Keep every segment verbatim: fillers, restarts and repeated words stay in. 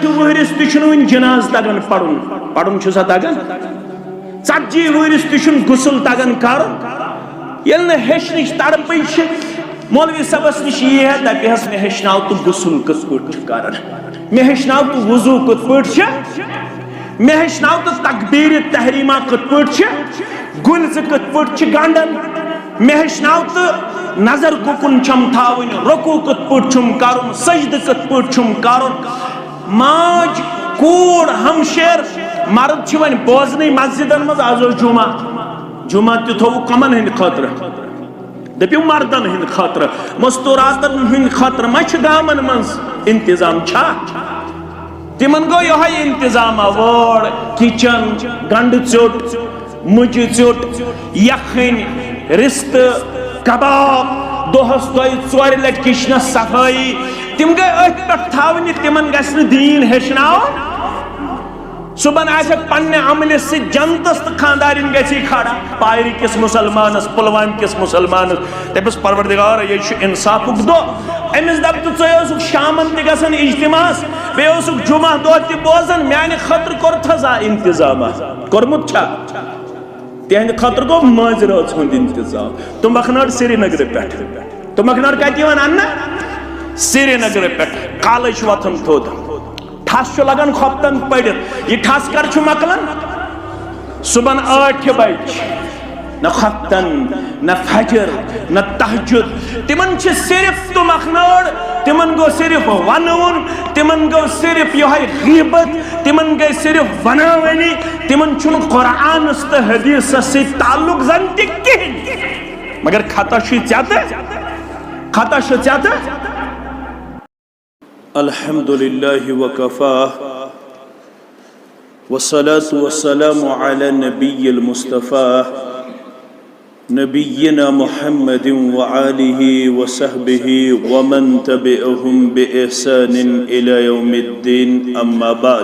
وُہرِس تہِ چھُنہٕ وُنہِ جنازٕ تگان پرُن۔ پرُن چھُ سا تگان؟ ژتجی وُہرِس تہِ چھُنہٕ غسل تگان کرُن۔ ییٚلہِ نہٕ ہیٚچھنٕچ تڑپٕے چھِ، مولوی صٲبس نِش یی ہے، دپہِ ہس، "مےٚ ہیٚچھناو تہٕ غسل کِتھ پٲٹھۍ چھُ کران، مےٚ ہیٚچھناو تہٕ وضو کِتھ پٲٹھۍ چھُ، مےٚ ہیٚچھناو تہٕ تکبیرِ تحریمہ کِتھ پٲٹھۍ چھِ، گُلۍ زٕ کِتھ پٲٹھۍ چھِ گنڈان، مےٚ ہیٚچھناو تہٕ نظر کُکُن چھم تھاوٕنۍ، رکوع کِتھ پٲٹھۍ چھُم کرُن، سجدٕ کِتھ پٲٹھۍ چھُم کرُن۔" ماج، کوٗر، ہمشیر، مرد چھِ وۄنۍ بوزنٕے مسجدن منٛز، از اوس جمعہ، جمعہ تہِ تھوٚوُکھ کمن ہٕنٛدِ خٲطرٕ؟ دٔپِو مردن ہٕنٛدِ خٲطرٕ، مستوراتن ہٕنٛدِ خٲطرٕ ما چھِ گامن منٛز انتظام چھا؟ تِمن گوٚو یِہوٚے انتظامہ، وٲر، کچن، گنڈٕ ژیوٚٹ، مُجہِ ژیوٚٹ، یکھٕنۍ، رِستہٕ، کباب، دۄہس دۄیہِ ژورِ لٹہِ کچنس صفٲیی۔ تِم گٔے أتھۍ پٮ۪ٹھ تھاونہِ، تِمن گژھِ نہٕ دیٖن ہیٚچھناوُن۔ صُبحن آسٮ۪کھ پننہِ عملہِ سۭتۍ جنتس تہٕ خانٛدارِنۍ گژھی کھڑا۔ پارِ کِس مُسلمانس، پُلوامہِ کِس مُسلمانس دٔپِس، "پروردگار، یہِ چھُ انصافُک دۄہ۔" أمِس دپ، "تہٕ ژٕ اوسُکھ شامن تہِ گژھان اجتماعس، بیٚیہِ اوسُکھ جمعہ دۄہ تہِ بوزان، میانہِ خٲطرٕ کوٚرتھا زانٛہہ انتظامہ؟ کوٚرمُت چھا؟" تِہنٛدِ خٲطرٕ گوٚو مٲنٛزِ رٲژ ہُنٛد انتظام۔ تُمبکھ نٲر سرینگرٕ پٮ۪ٹھ۔ تُمبکھ نٲر کتہِ یِوان اننہٕ؟ سرینگرٕ پٮ۪ٹھ۔ کالے چھُ وۄتھان تھوٚد۔ ٹھس چھُ لگان خۄفتن پٔرِتھ۔ یہِ ٹھس کر چھُ مۄکلان؟ صُبحن ٲٹھِ بجہِ۔ نہ خۄفتن، نہ فجر، نہ تہجد۔ تِمن چھِ صرف تُمبکھ نٲر، تِمن گوٚو صرف ونوُن، تِمن گوٚو صرف یِہوٚے غیبت، تِمن گٔے صرف وناوٲنی، تِمن چھُنہٕ قرآنس تہٕ حدیثس سۭتۍ تعلق زن تہِ کِہیٖنۍ۔ مگر خطا چھُے ژےٚ تہٕ، خطا چھُ ژےٚ تہٕ۔ الحمد لله وكفى، والصلاة والسلام على النبي المصطفى، نبينا محمد وآله وصحبه ومن تبعهم بإحسان إلى يوم الدين، أما بعد،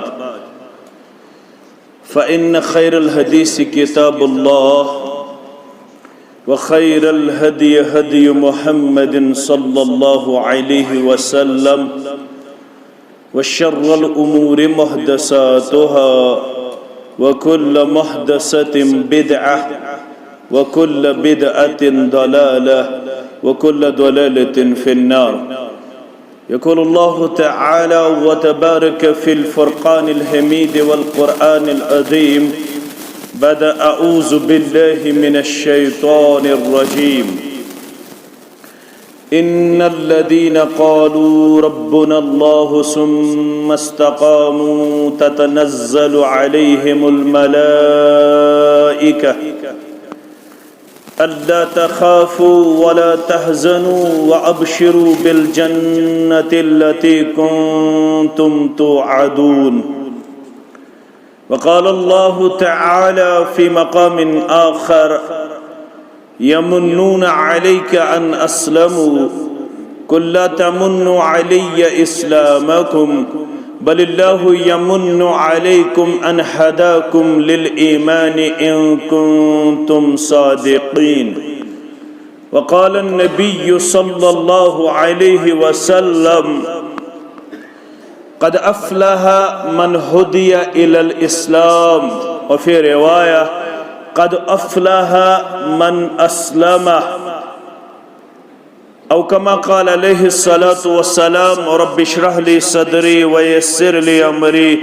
فإن خير الحديث كتاب الله، وخير الهدي هدي محمد صلى الله عليه وسلم، وشر الأمور محدثاتها، وكل محدثة بدعة، وكل بدعة ضلالة، وكل ضلالة في النار. يقول الله تعالى وتبارك في الفرقان الحميد والقرآن العظيم بعد أعوذ بالله من الشيطان الرجيم. إن الذين قالوا ربنا الله ثم استقاموا تتنزل عليهم الملائكة ألا تخافوا ولا تحزنوا وأبشروا بالجنة التي كنتم توعدون. وقال الله تعالى في مقام آخر: يمنون عليك أن أسلموا، قل لا تمنوا علي إسلامكم، بل الله يمن عليكم أن هداكم للإيمان إن كنتم صادقين. وقال النبي صلى الله عليه وسلم: قد أفلح من هدي إلى الإسلام، وفي رواية: قد أفلح من أسلم. أو كما قال عليه الصلاة والسلام: رب اشرح لي صدري ويسر لي أمري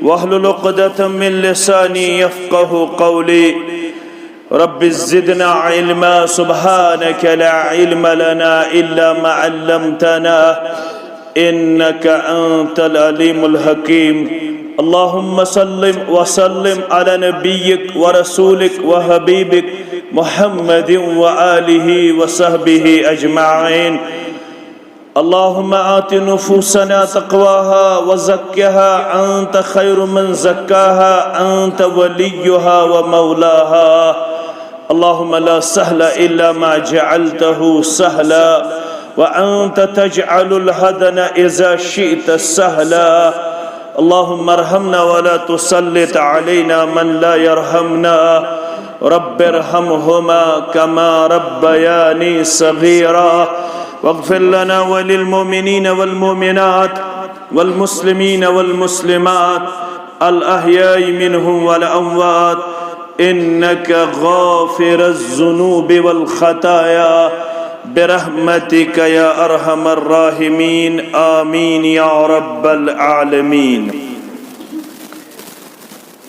واحلل عقدة من لساني يفقه قولي. رب زدنا علما، سبحانك لا علم لنا إلا ما علمتنا، إنك أنت العليم الحكيم. اللهم صل وسلم على نبيك ورسولك وحبيبك محمد وآله وصحبه أجمعين. اللهم آت نفوسنا تقواها وزكها أنت خير من زكاها أنت وليها ومولاها. اللهم لا سهل إلا ما جعلته سهلا وأنت تجعل الحزن إذا شئت سهلا. اللهم ارحمنا ولا تسلط علينا من لا يرحمنا. رب ارحمهما كما ربياني صغيرا. واغفر لنا وللمؤمنين والمؤمنات والمسلمين والمسلمات الأحياء منهم والأموات، إنك غافر الذنوب والخطايا، برحمتك يا أرحم الراحمين، آمين يا رب العالمين.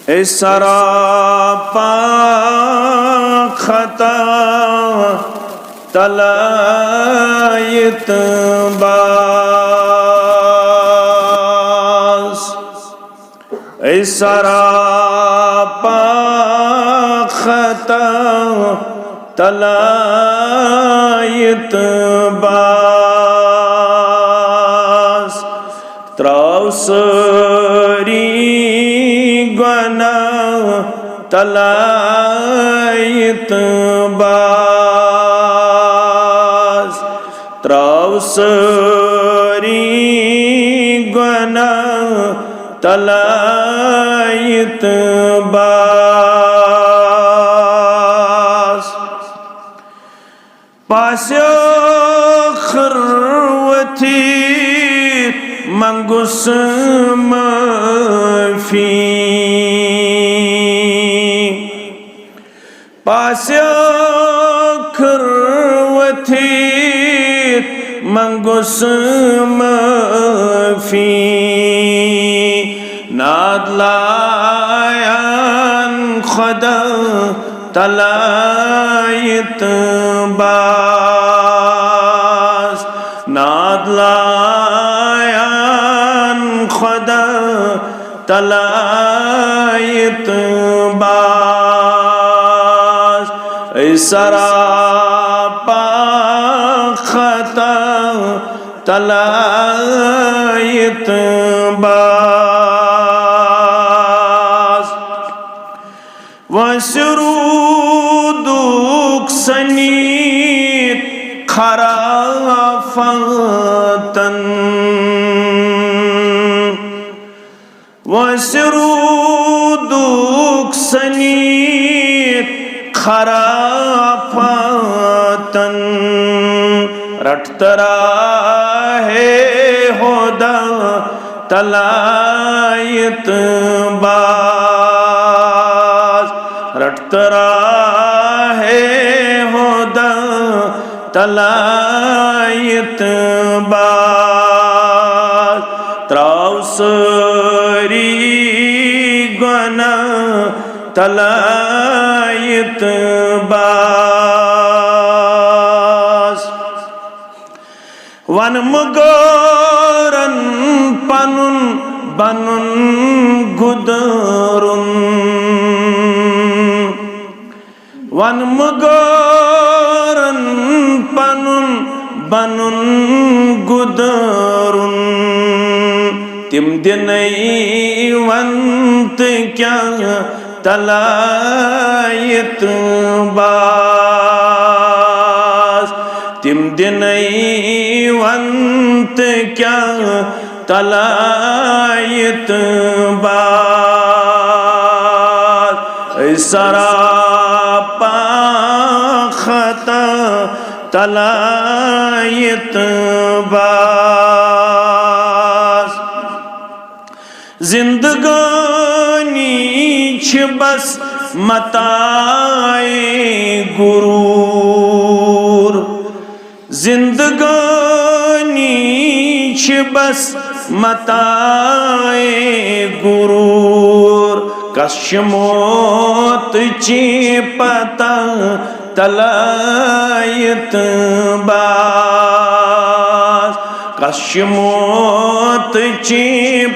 اے سراپا خطا تلایت باس، اے سراپا خطا تلایت باس، تراو سٲری گۄناہ تلایت باس، تراو سٲری گۄناہ تلایت باس۔ پاسہِ ٲخٕر ؤتھِتھ منٛگُس معٲفی۔ پاسہِ ٲخٕر ؤتھِتھ منٛگُس معٲفی۔ نادلایان خۄدا تلایت باس، نادلایان خۄدا تلایت باس، اے سراپا خطا تلایت باس۔ وٲنٛسہِ روٗدُک سٔنِتھ خرافاتن، وٲنٛسہِ روٗدُک سٔنِتھ خرافاتن، رٹھ ترا ہے ہُدا تلایت باس، رٹھ ترا ہے ہُدا تلایت باس، تراو سٲری گۄناہ تلایت باس۔ ون مغٲرن پنُن بنُن گُدرُن، ون مغٲرن پنُن بنُن گُدرُن، تِم دِنَے ون تہٕ کیٛاہ تلایت باس، تِم دِنَے ون تہٕ کیٛاہ تلایت باس، اے سراپا خطا تلایت باس۔ زندگٲنی چھِ بس متاع غرور، زندگٲنی چھِ بس متاع غرور، کس چھِ موت چی پتہ تلایت باس، کس چھِ موت چی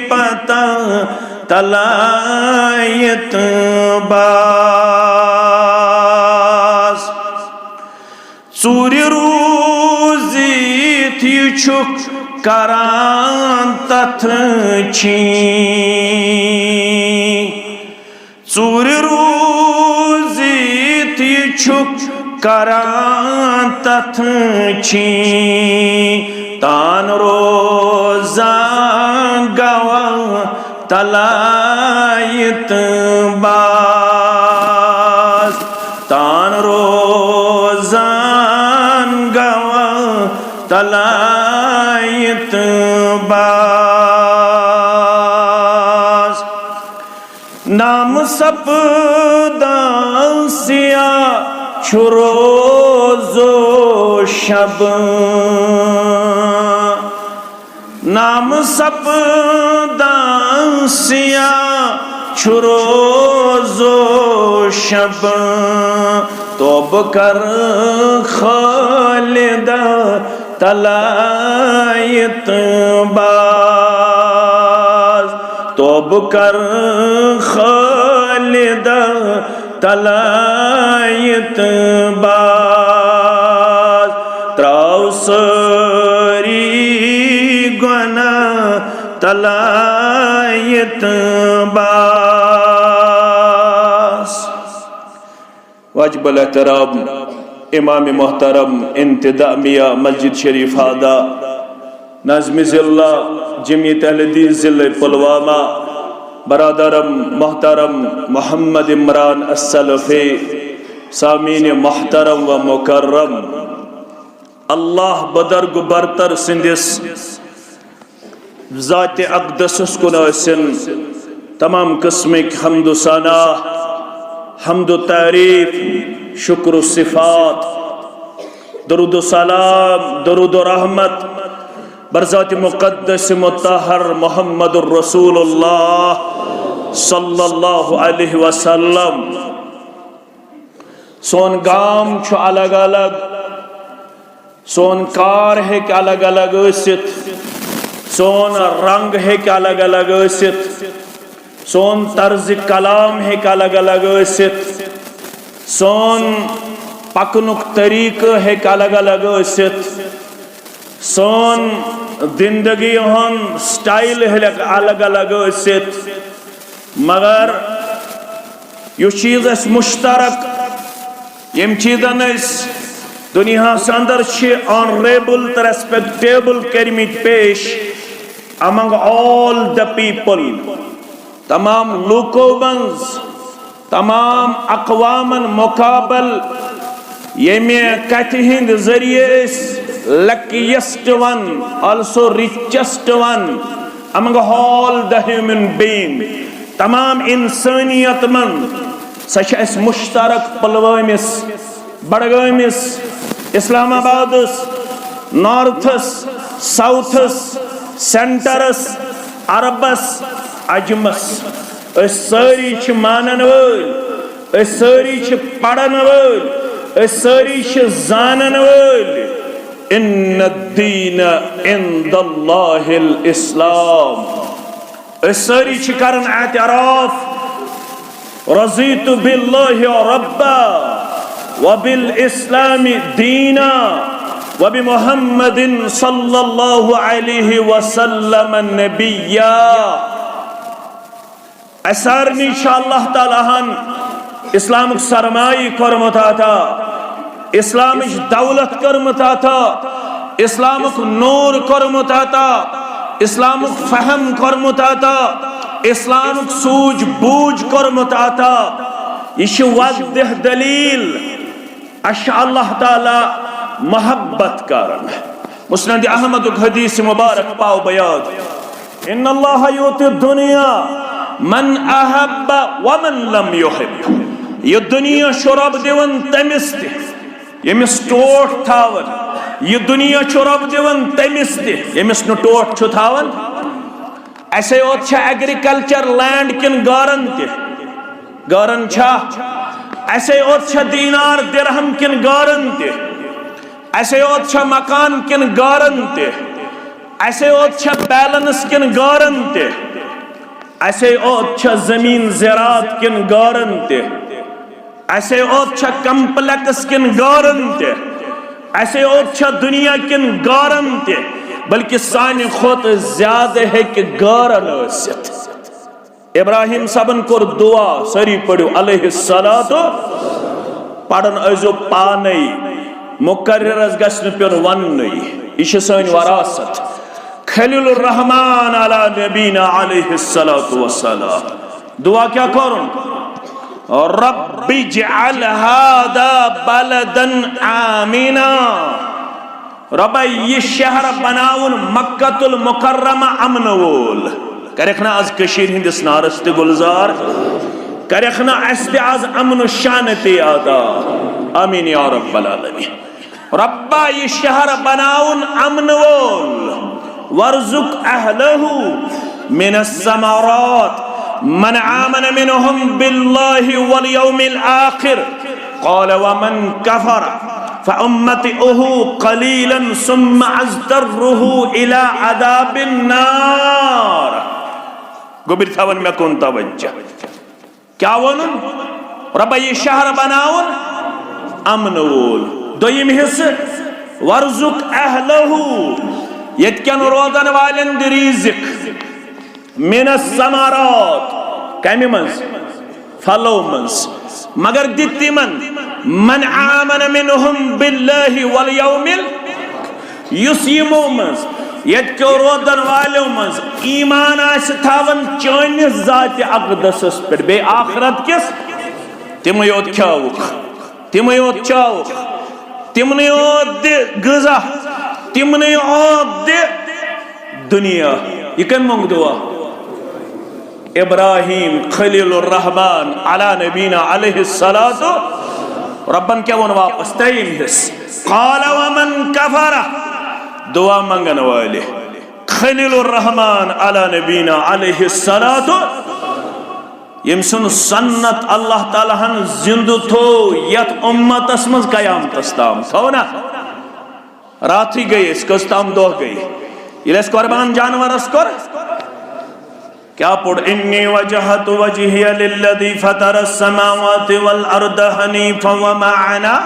پتہ تلایت باس۔ ژوٗرِ روٗزِتھ یہِ چھُکھ کران تتھ چھی، ژوٗرِ روٗزِتھ یہِ چھُکھ کران تتھ چھی، تان روزان گواہ تلایت باس، تان روزان گواہ تلایت باس۔ نام سپدان سیاہ چھُ روز و شب۔ نام سپدان سیاہ چھُ روز و شب۔ توبہ کر خالدہ تلایت باز۔ توبہ کر خالدہ تلایت باز۔ تراو سٲری گۄناہ تلایت باز۔ واجب الاحترام امام محترم انتظامیہ مسجد شریف ہادہ، ناظم ضلع جمعیت اہل حدیث ضلع پلوامہ، برادرم محترم محمد عمران السلفی، سامعین محترم و مکرم، اللہ بدرگ برتر سندس ذات اقدسس کن ٲسِن تمام قسمٕکۍ حمد و ثنا، حمد و تعریف، شکر و صفات، درود و سلام، درود و رحمت بر ذات مقدس مطہر محمد الرسول اللہ صلی اللہ علیہ وسلم۔ سون گام چھُ الگ الگ، سون کار ہیٚکہِ الگ الگ ٲسِتھ، سون رنگ ہیٚکہِ الگ الگ ٲسِتھ، سون طرز کلام ہیٚکہِ الگ الگ ٲسِتھ، سون پکنُک طریقہٕ ہیٚکہِ الگ الگ ٲسِتھ، سون زندگی ہُنٛد سٹائل ہیٚکہِ الگ الگ ٲسِتھ، مگر یُس چیز اَسہِ مشترک، ییٚمہِ چیزن أسۍ دُنیاہس اندر چھِ آنریبل تہٕ ریسپیکٹیبل کٔرمٕتۍ پیش among all the people، تمام لوٗکو منٛز، تمام اقوامن مقابل، ییٚمہِ کتھِ ہٕنٛدِ ذٔریعہٕ أسۍ luckiest one، also richest one among all the human being، تمام انسانیت منٛز، سۄ چھِ اَسہِ مشترک پلوٲمِس، بڈگٲمِس، اسلام آبادس، نارتھس، ساؤتھس، سینٹرس، عربس، عجمس۔ أسۍ سٲری چھِ مانن وٲلۍ، أسۍ سٲری چھِ پرن وٲلۍ، أسۍ سٲری چھِ زانن وٲلۍ۔ ان الدین عند اللہ الاسلام۔ أسۍ سٲری چھِ کران اعتراف، رضیت باللہ ربا وبالاسلام دینا وبمحمد صلی اللہ علیہ وسلم نبیا۔ اسہِ سارنٕے چھُ اللہ تعالیٰ ہن اسلامُک سرمایہِ کوٚرمُت عطا، اسلامٕچ دولت کٔرمٕژ عطا، اسلامُک نور کوٚرمُت عطا، اسلامُک فہم کوٚرمُت عطا، اسلامُک سوٗجھ بوٗجھ کوٚرمُت عطا۔ یہِ چھِ واضح دلیل، اَسہِ چھِ اللہ تعالیٰ محبت کران۔ مسند احمدُک حدیث مبارک پاو بہٕ یاد، ان اللہ یؤتی الدنیا من احب ومن لم یحب۔ یہِ دُنیا چھُ رب دِوان تٔمِس تہِ ییٚمِس ٹوٹھ تھاوان۔ یہِ دُنیا چھُ رب دِوان تٔمِس تہِ ییٚمِس نہٕ ٹوٹھ چھُ تھاوان۔ اَسے یوت چھا ایگریکلچر لینڈ کِنہٕ گارن تہِ؟ گارن چھا؟ اَسے یوت چھا دینار درہم کِنہٕ گارن تہِ؟ اَسے یوت چھا مکان کِنہٕ گارن تہِ؟ اَسے یوت چھا بیلنس کِنہٕ گارن تہِ؟ اَسے یوت چھا زمین زراعت کِنہٕ گارن تہِ؟ اَسے یوت چھا کمپلیکس کِنہٕ گارن تہِ؟ اَسے یوت چھا دُنیا کِنہٕ گارن تہِ؟ بلکہِ سانہِ کھۄتہٕ زیادٕ ہیٚکہِ گارن ٲسِتھ۔ ابراہیم صٲبن کوٚر دعا، سٲری پٔرِو علیہ الصلوۃ، پرن ٲسۍزیو پانے، مقررس گژھِ نہٕ پیوٚن وننُے، یہِ چھِ سٲنۍ وراثت۔ خلیل الرحمان علی نبینا علیہ الصلوۃ والسلام۔ دعا کیٛاہ کٔرٕن؟ رب اجعل هذا بلدا آمنا۔ رۄبا، یہِ شہر بناوُن مکۃ المکرمہ امنہٕ وول۔ کرکھ نا از کشیر ہندس نارس تہ گلزار، کرکھ نا اسہِ تہِ از امن و شانتی عطا۔ آمین یا رب العالمین۔ ربا، یہ شہر بناون امن وول، وارزق اہلہ من الثمرات من آمن منهم باللہ والیوم الآخر، قال ومن کفر فأمتعه قلیلا ثم اضطره الی عذاب النار۔ گوٚبرۍ تھاوان مےٚ کُن توجہ۔ کیا وَنُن؟ رۄبا، یہِ شہر بناوُن امن وول۔ دوٚیِم حصہٕ، وارزق اہلہ، ییٚتہِ کٮ۪ن روزن والٮ۪ن دِ رزق، من الثمرات، کمہِ منٛز؟ پھلو منٛز۔ مگر دِ تِمن، من آمن منہم باللہ والیوم ال-، یُس یِمو منٛز، ییٚتہِ کیو روزن والیو منٛز ایمان آسہِ تھاوان چٲنِس ذاتِ اقدسس پٮ۪ٹھ، بیٚیہِ آخرت کِس، تِمے یوت کھیاوُکھ، تِمے یوت چاوُکھ، تِمنٕے یوت دِ غذا، تِمنٕے یوت دِ دنیا۔ یہِ کٔمۍ مۄنگ دعا؟ ابراہیم خلیل الرحمان علی نبینا علیہ الصلوۃ۔ ربن کیا وون واپس؟ تیم حص۔ قال ومن کفر، دعا منگن والے خلیل الرحمان علی نبینا علیہ الصلوۃ، یم سن سنت اللہ تعالیٰ ہن زندہ تھو یتھ امتس منز قیامتس تام تھو نا۔ راتھٕے گٔے أسۍ، کٔژ تام دۄہ گٔے؟ ییٚلہِ اَسہِ قۄربان جانوَرَس کوٚر، کیٛاہ پوٚر؟ إني وجهت وجهي للذي فطر السماوات والأرض حنيفا وما أنا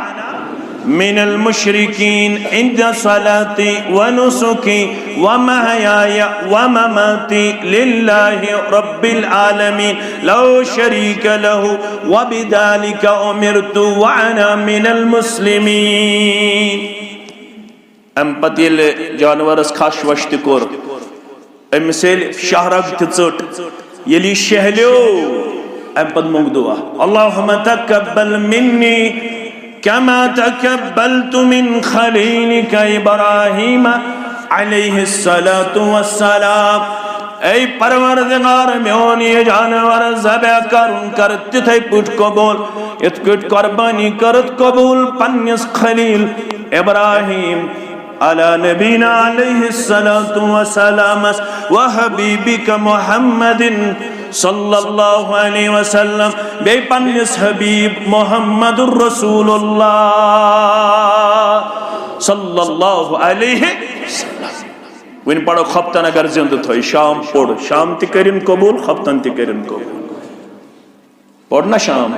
من المشركين، إن صلاتي ونسكي ومحياي ومماتي لله رب العالمين لا شريك له وبذلك أمرت وأنا من المسلمين۔ امہِ پتہٕ ییٚلہِ جانورس کھش وش تہِ کوٚر، أمِس ییٚلہِ شہرگ تہِ ژٔٹ، ییٚلہِ یہِ شہلیو، امہِ پتہٕ موٚنگ دعا، اللهم تقبل مني كما تقبلت من خليلك إبراهيم عليه الصلاة والسلام۔ اے پروردگار، میون یہِ جانور ذبح کرُن کر تِتھے پٲٹھۍ قبول، یِتھ پٲٹھۍ قربانی کٔرٕتھ قبول پننِس خلیل ابراہیم علی نبینا علیہ الصلوۃ والسلام و حبیبک محمد صلی اللہ علیہ وسلم، بیٚیہِ پننِس حبیب محمد رسول اللہ صلی اللہ علیہ وسلم۔ وۄنۍ پرو خفتن اگر زندٕ تھٲے، شام پوٚر، شام تہِ کٔرِن قبول، خفتن تہِ کٔرِن قبول۔ پوٚر نا شام؟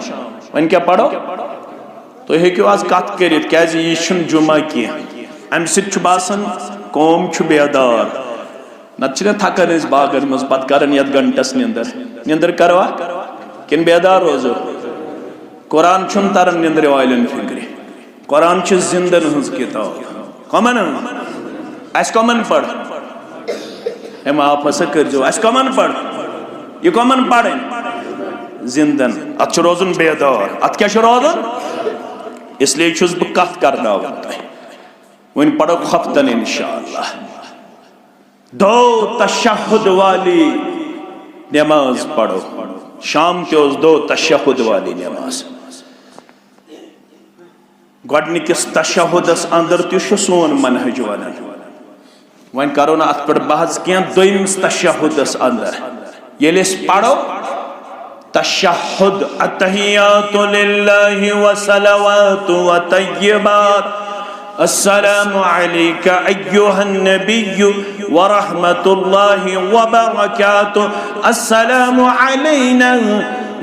وۄنۍ کیٛاہ پرو؟ تُہۍ ہیٚکِو آز کتھ کٔرِتھ، کیٛازِ یہِ چھُنہٕ جمعہ کینٛہہ۔ امہِ سۭتۍ چھُ باسان قوم چھُ بیدار۔ نتہٕ چھِنہ تھکان أسۍ باغن منٛز، پتہٕ کران یتھ گھنٹس نِندر۔ نِندر کروا کِنہٕ بیدار روزو؟ قرآن چھُنہٕ تران نِندرِ والٮ۪ن فِکرِ۔ قرآن چھِ زِندن ہٕنٛز کِتاب۔ کۄمن ہٕنٛز؟ اَسہِ کۄمن پٔر؟ ہے معاف ہسا کٔرۍزیو، اَسہِ کۄمن پٔر؟ یہِ کۄمن پرٕنۍ؟ زِندن۔ اَتھ چھُ روزُن بیدار۔ اَتھ کیٛاہ چھُ روزُن؟ اس لیے چھُس بہٕ کتھ کرناوان تۄہہِ۔ وۄنۍ پرو خفتن انشاءاللہ۔ دو تشہد والی نماز پرو۔ شام تہِ اوس دو تشہد والی نماز۔ گۄڈنِکِس تشہدس اندر تہِ چھُ سون منہج ونان۔ وۄنۍ کرو نہٕ اتھ پٮ۪ٹھ بحث کینٛہہ۔ دوٚیمِس تشہدس اندر ییٚلہِ أسۍ پرو تشہد، التحیات للہ و صلوات و طیبات، السلام علیک ایھا النبی و رحمۃ اللہ و برکاتہ، السلام علینا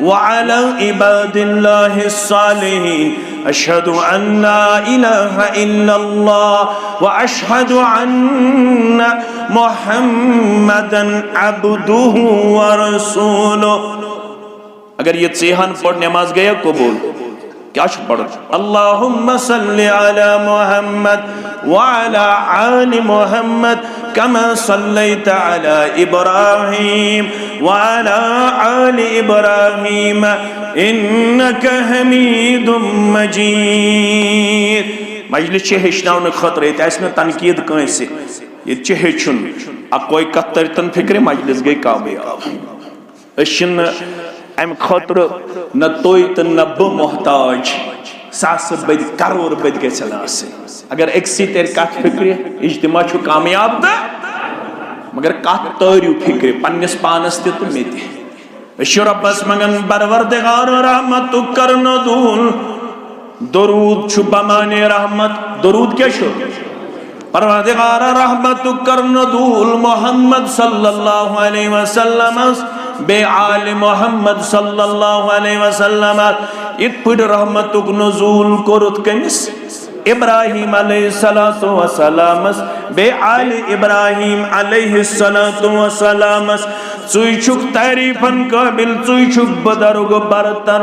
و علی عباد اللہ الصالحین، اشہد ان لا الہ الا اللہ و اشہد ان محمدا عبدہ و رسولہ۔ اگر یہِ ژیہن پٔر، نماز گٔیا قبول۔ کیٛاہ چھُ پرُن؟ اللہم صل علی محمد وعلی آل محمد کما صلیت علی ابراہیم وعلی آل ابراہیم انک حمید مجید۔ مجلس چھِ ہیٚچھناونہٕ خٲطرٕ، ییٚتہِ آسہِ نہٕ تنقید کٲنٛسہِ۔ ییٚتہِ چھُ ہیٚچھُن۔ اَکوے کَتھ تٔرۍتَن فِکرِ، مجلس گٔے کامیاب۔ أسۍ چھِنہٕ اَمہِ خٲطرٕ نہ تُہۍ تہٕ نہ بہٕ محتاج ساسہٕ بٔدۍ، کرور بٔدۍ گژھن آسٕنۍ۔ اگر أکسٕے تَرِ کَتھ فِکرِ، اجتماع چھُ کامیاب تہٕ، مگر کَتھ تٲرِو فِکرِ پننِس پانَس تہِ تہٕ مےٚ تہِ۔ أسۍ چھِ رۄبَس منٛگان، پروردگار رحمتُک کر نزول۔ درود چھُ بمانے رحمت۔ درود کیٛاہ چھُ؟ پروردگار رحمتُک کر نزول محمد صلی اللہ علیہ وسلمس، بیٚیہِ آلِ محمد صلی اللہ علیہ وسلمس۔ یِتھ پٲٹھۍ رحمتُک نزول کوٚرُتھ کٔمِس؟ ابراہیم علیہ الصلوۃ والسلامس، بیٚیہِ آلِ ابراہیم علیہ الصلوۃ والسلامس۔ ژٕے چھُکھ تعریفن قٲبل، ژٕے چھُکھ بزرگ برتر۔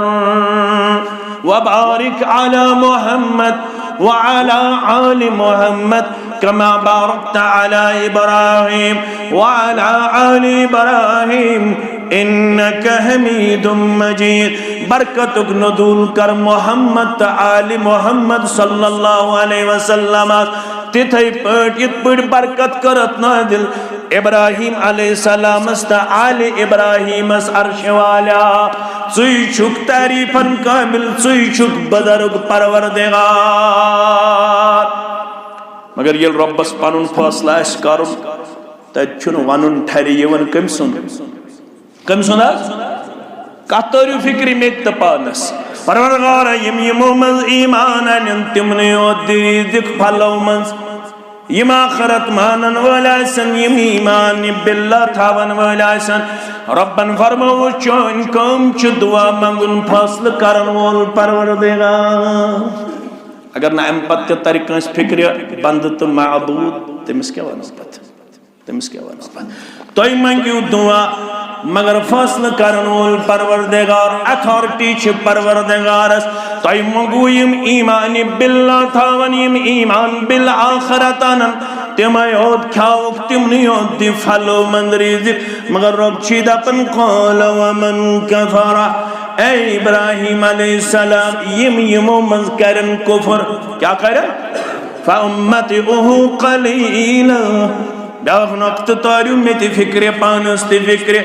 وبارک علی محمد وعلی آل محمد کما بارکت علی ابراہیم وعلی آل ابراہیم انک حمید مجید۔ برکتُک نزول کر محمد تہٕ آلِ محمد صلی اللہ علیہ وسلم۔ تِتھے پٲٹھۍ، یِتھ پٲٹھۍ برکت کٔرٕتھ نازل ابراہیم علیہ السلامس تہٕ آلِ ابراہیمس، عرشہِ والیا، ژٕے چھُکھ تعریفن قٲبل، ژٕے چھُکھ بزرگ پروردگار۔ مگر ییٚلہِ رۄبس پنُن فٲصلہٕ آسہِ کرُن، تتہِ چھُنہٕ ونُن ٹھرِ یِوان۔ کٔمۍ سُنٛد؟ کٔمۍ سُنٛد حظ؟ کتھ تٲرِو فِکرِ مےٚ تہِ تہٕ پانس۔ پروردگارا، یِم یِمو منٛز ایمان انن، تِمنٕے یوت دِ رِزق پھلو منٛز۔ یِم آخرت مانن وٲلۍ آسن، یِم ایمان باللہ تھاون وٲلۍ آسن، رۄبن فرمووُس، چٲنۍ کٲم چھِ دُعا منٛگُن، فٲصلہٕ کرن وول پروردگار۔ اگر نہٕ امہِ پتہٕ تہِ ترِ کٲنٛسہِ فِکرِ بندٕ تہٕ معبوٗد، تٔمِس کیٛاہ ونو پتہٕ؟ تٔمِس کیٛاہ ونو پتہٕ؟ تُہۍ منٛگِو دُعا، مگر فٲصلہٕ کرن وول پروردگار، اتھارٹی چھِ پروردگارس۔ تۄہہِ منٛگوُ یِم ایمان باللہ تھاون، یِم ایمان بالآخرت انن، تِمے یوت کھیاوُکھ، تِمنٕے یوت دِ پھلو منٛز رِزق۔ مگر رۄب چھی دپان، قال ومن کفر، اے ابراہیم علیہ السلام، یِم یِمو منٛز کرن کفر، کیٛاہ کرن؟ فأمتعه قليلا۔ بیٛاکھ نۄقطہٕ تٲرِو مےٚ تہِ فِکرِ، پانس تہِ فِکرِ۔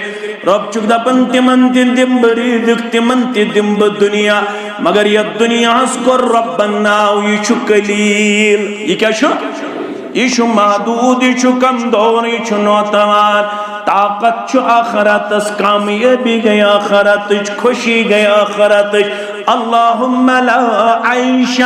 رۄب چھُکھ دپان، تِمن تہِ دِمہٕ بہٕ رِزق، تِمن تہِ دِمہٕ بہٕ دُنیا، مگر یتھ دُنیاہس کوٚر رۄبن ناو، یہِ چھُ قلیل۔ یہِ کیٛاہ چھُ؟ یہِ چھُ محدوٗد، یہِ چھُ کمزور، یہِ چھُ ناتوان۔ طاقت چھُ آخرتس، کامیٲبی گٔے آخرتٕچ، خوشی گٔے آخرتٕچ۔ اللہم لا عیش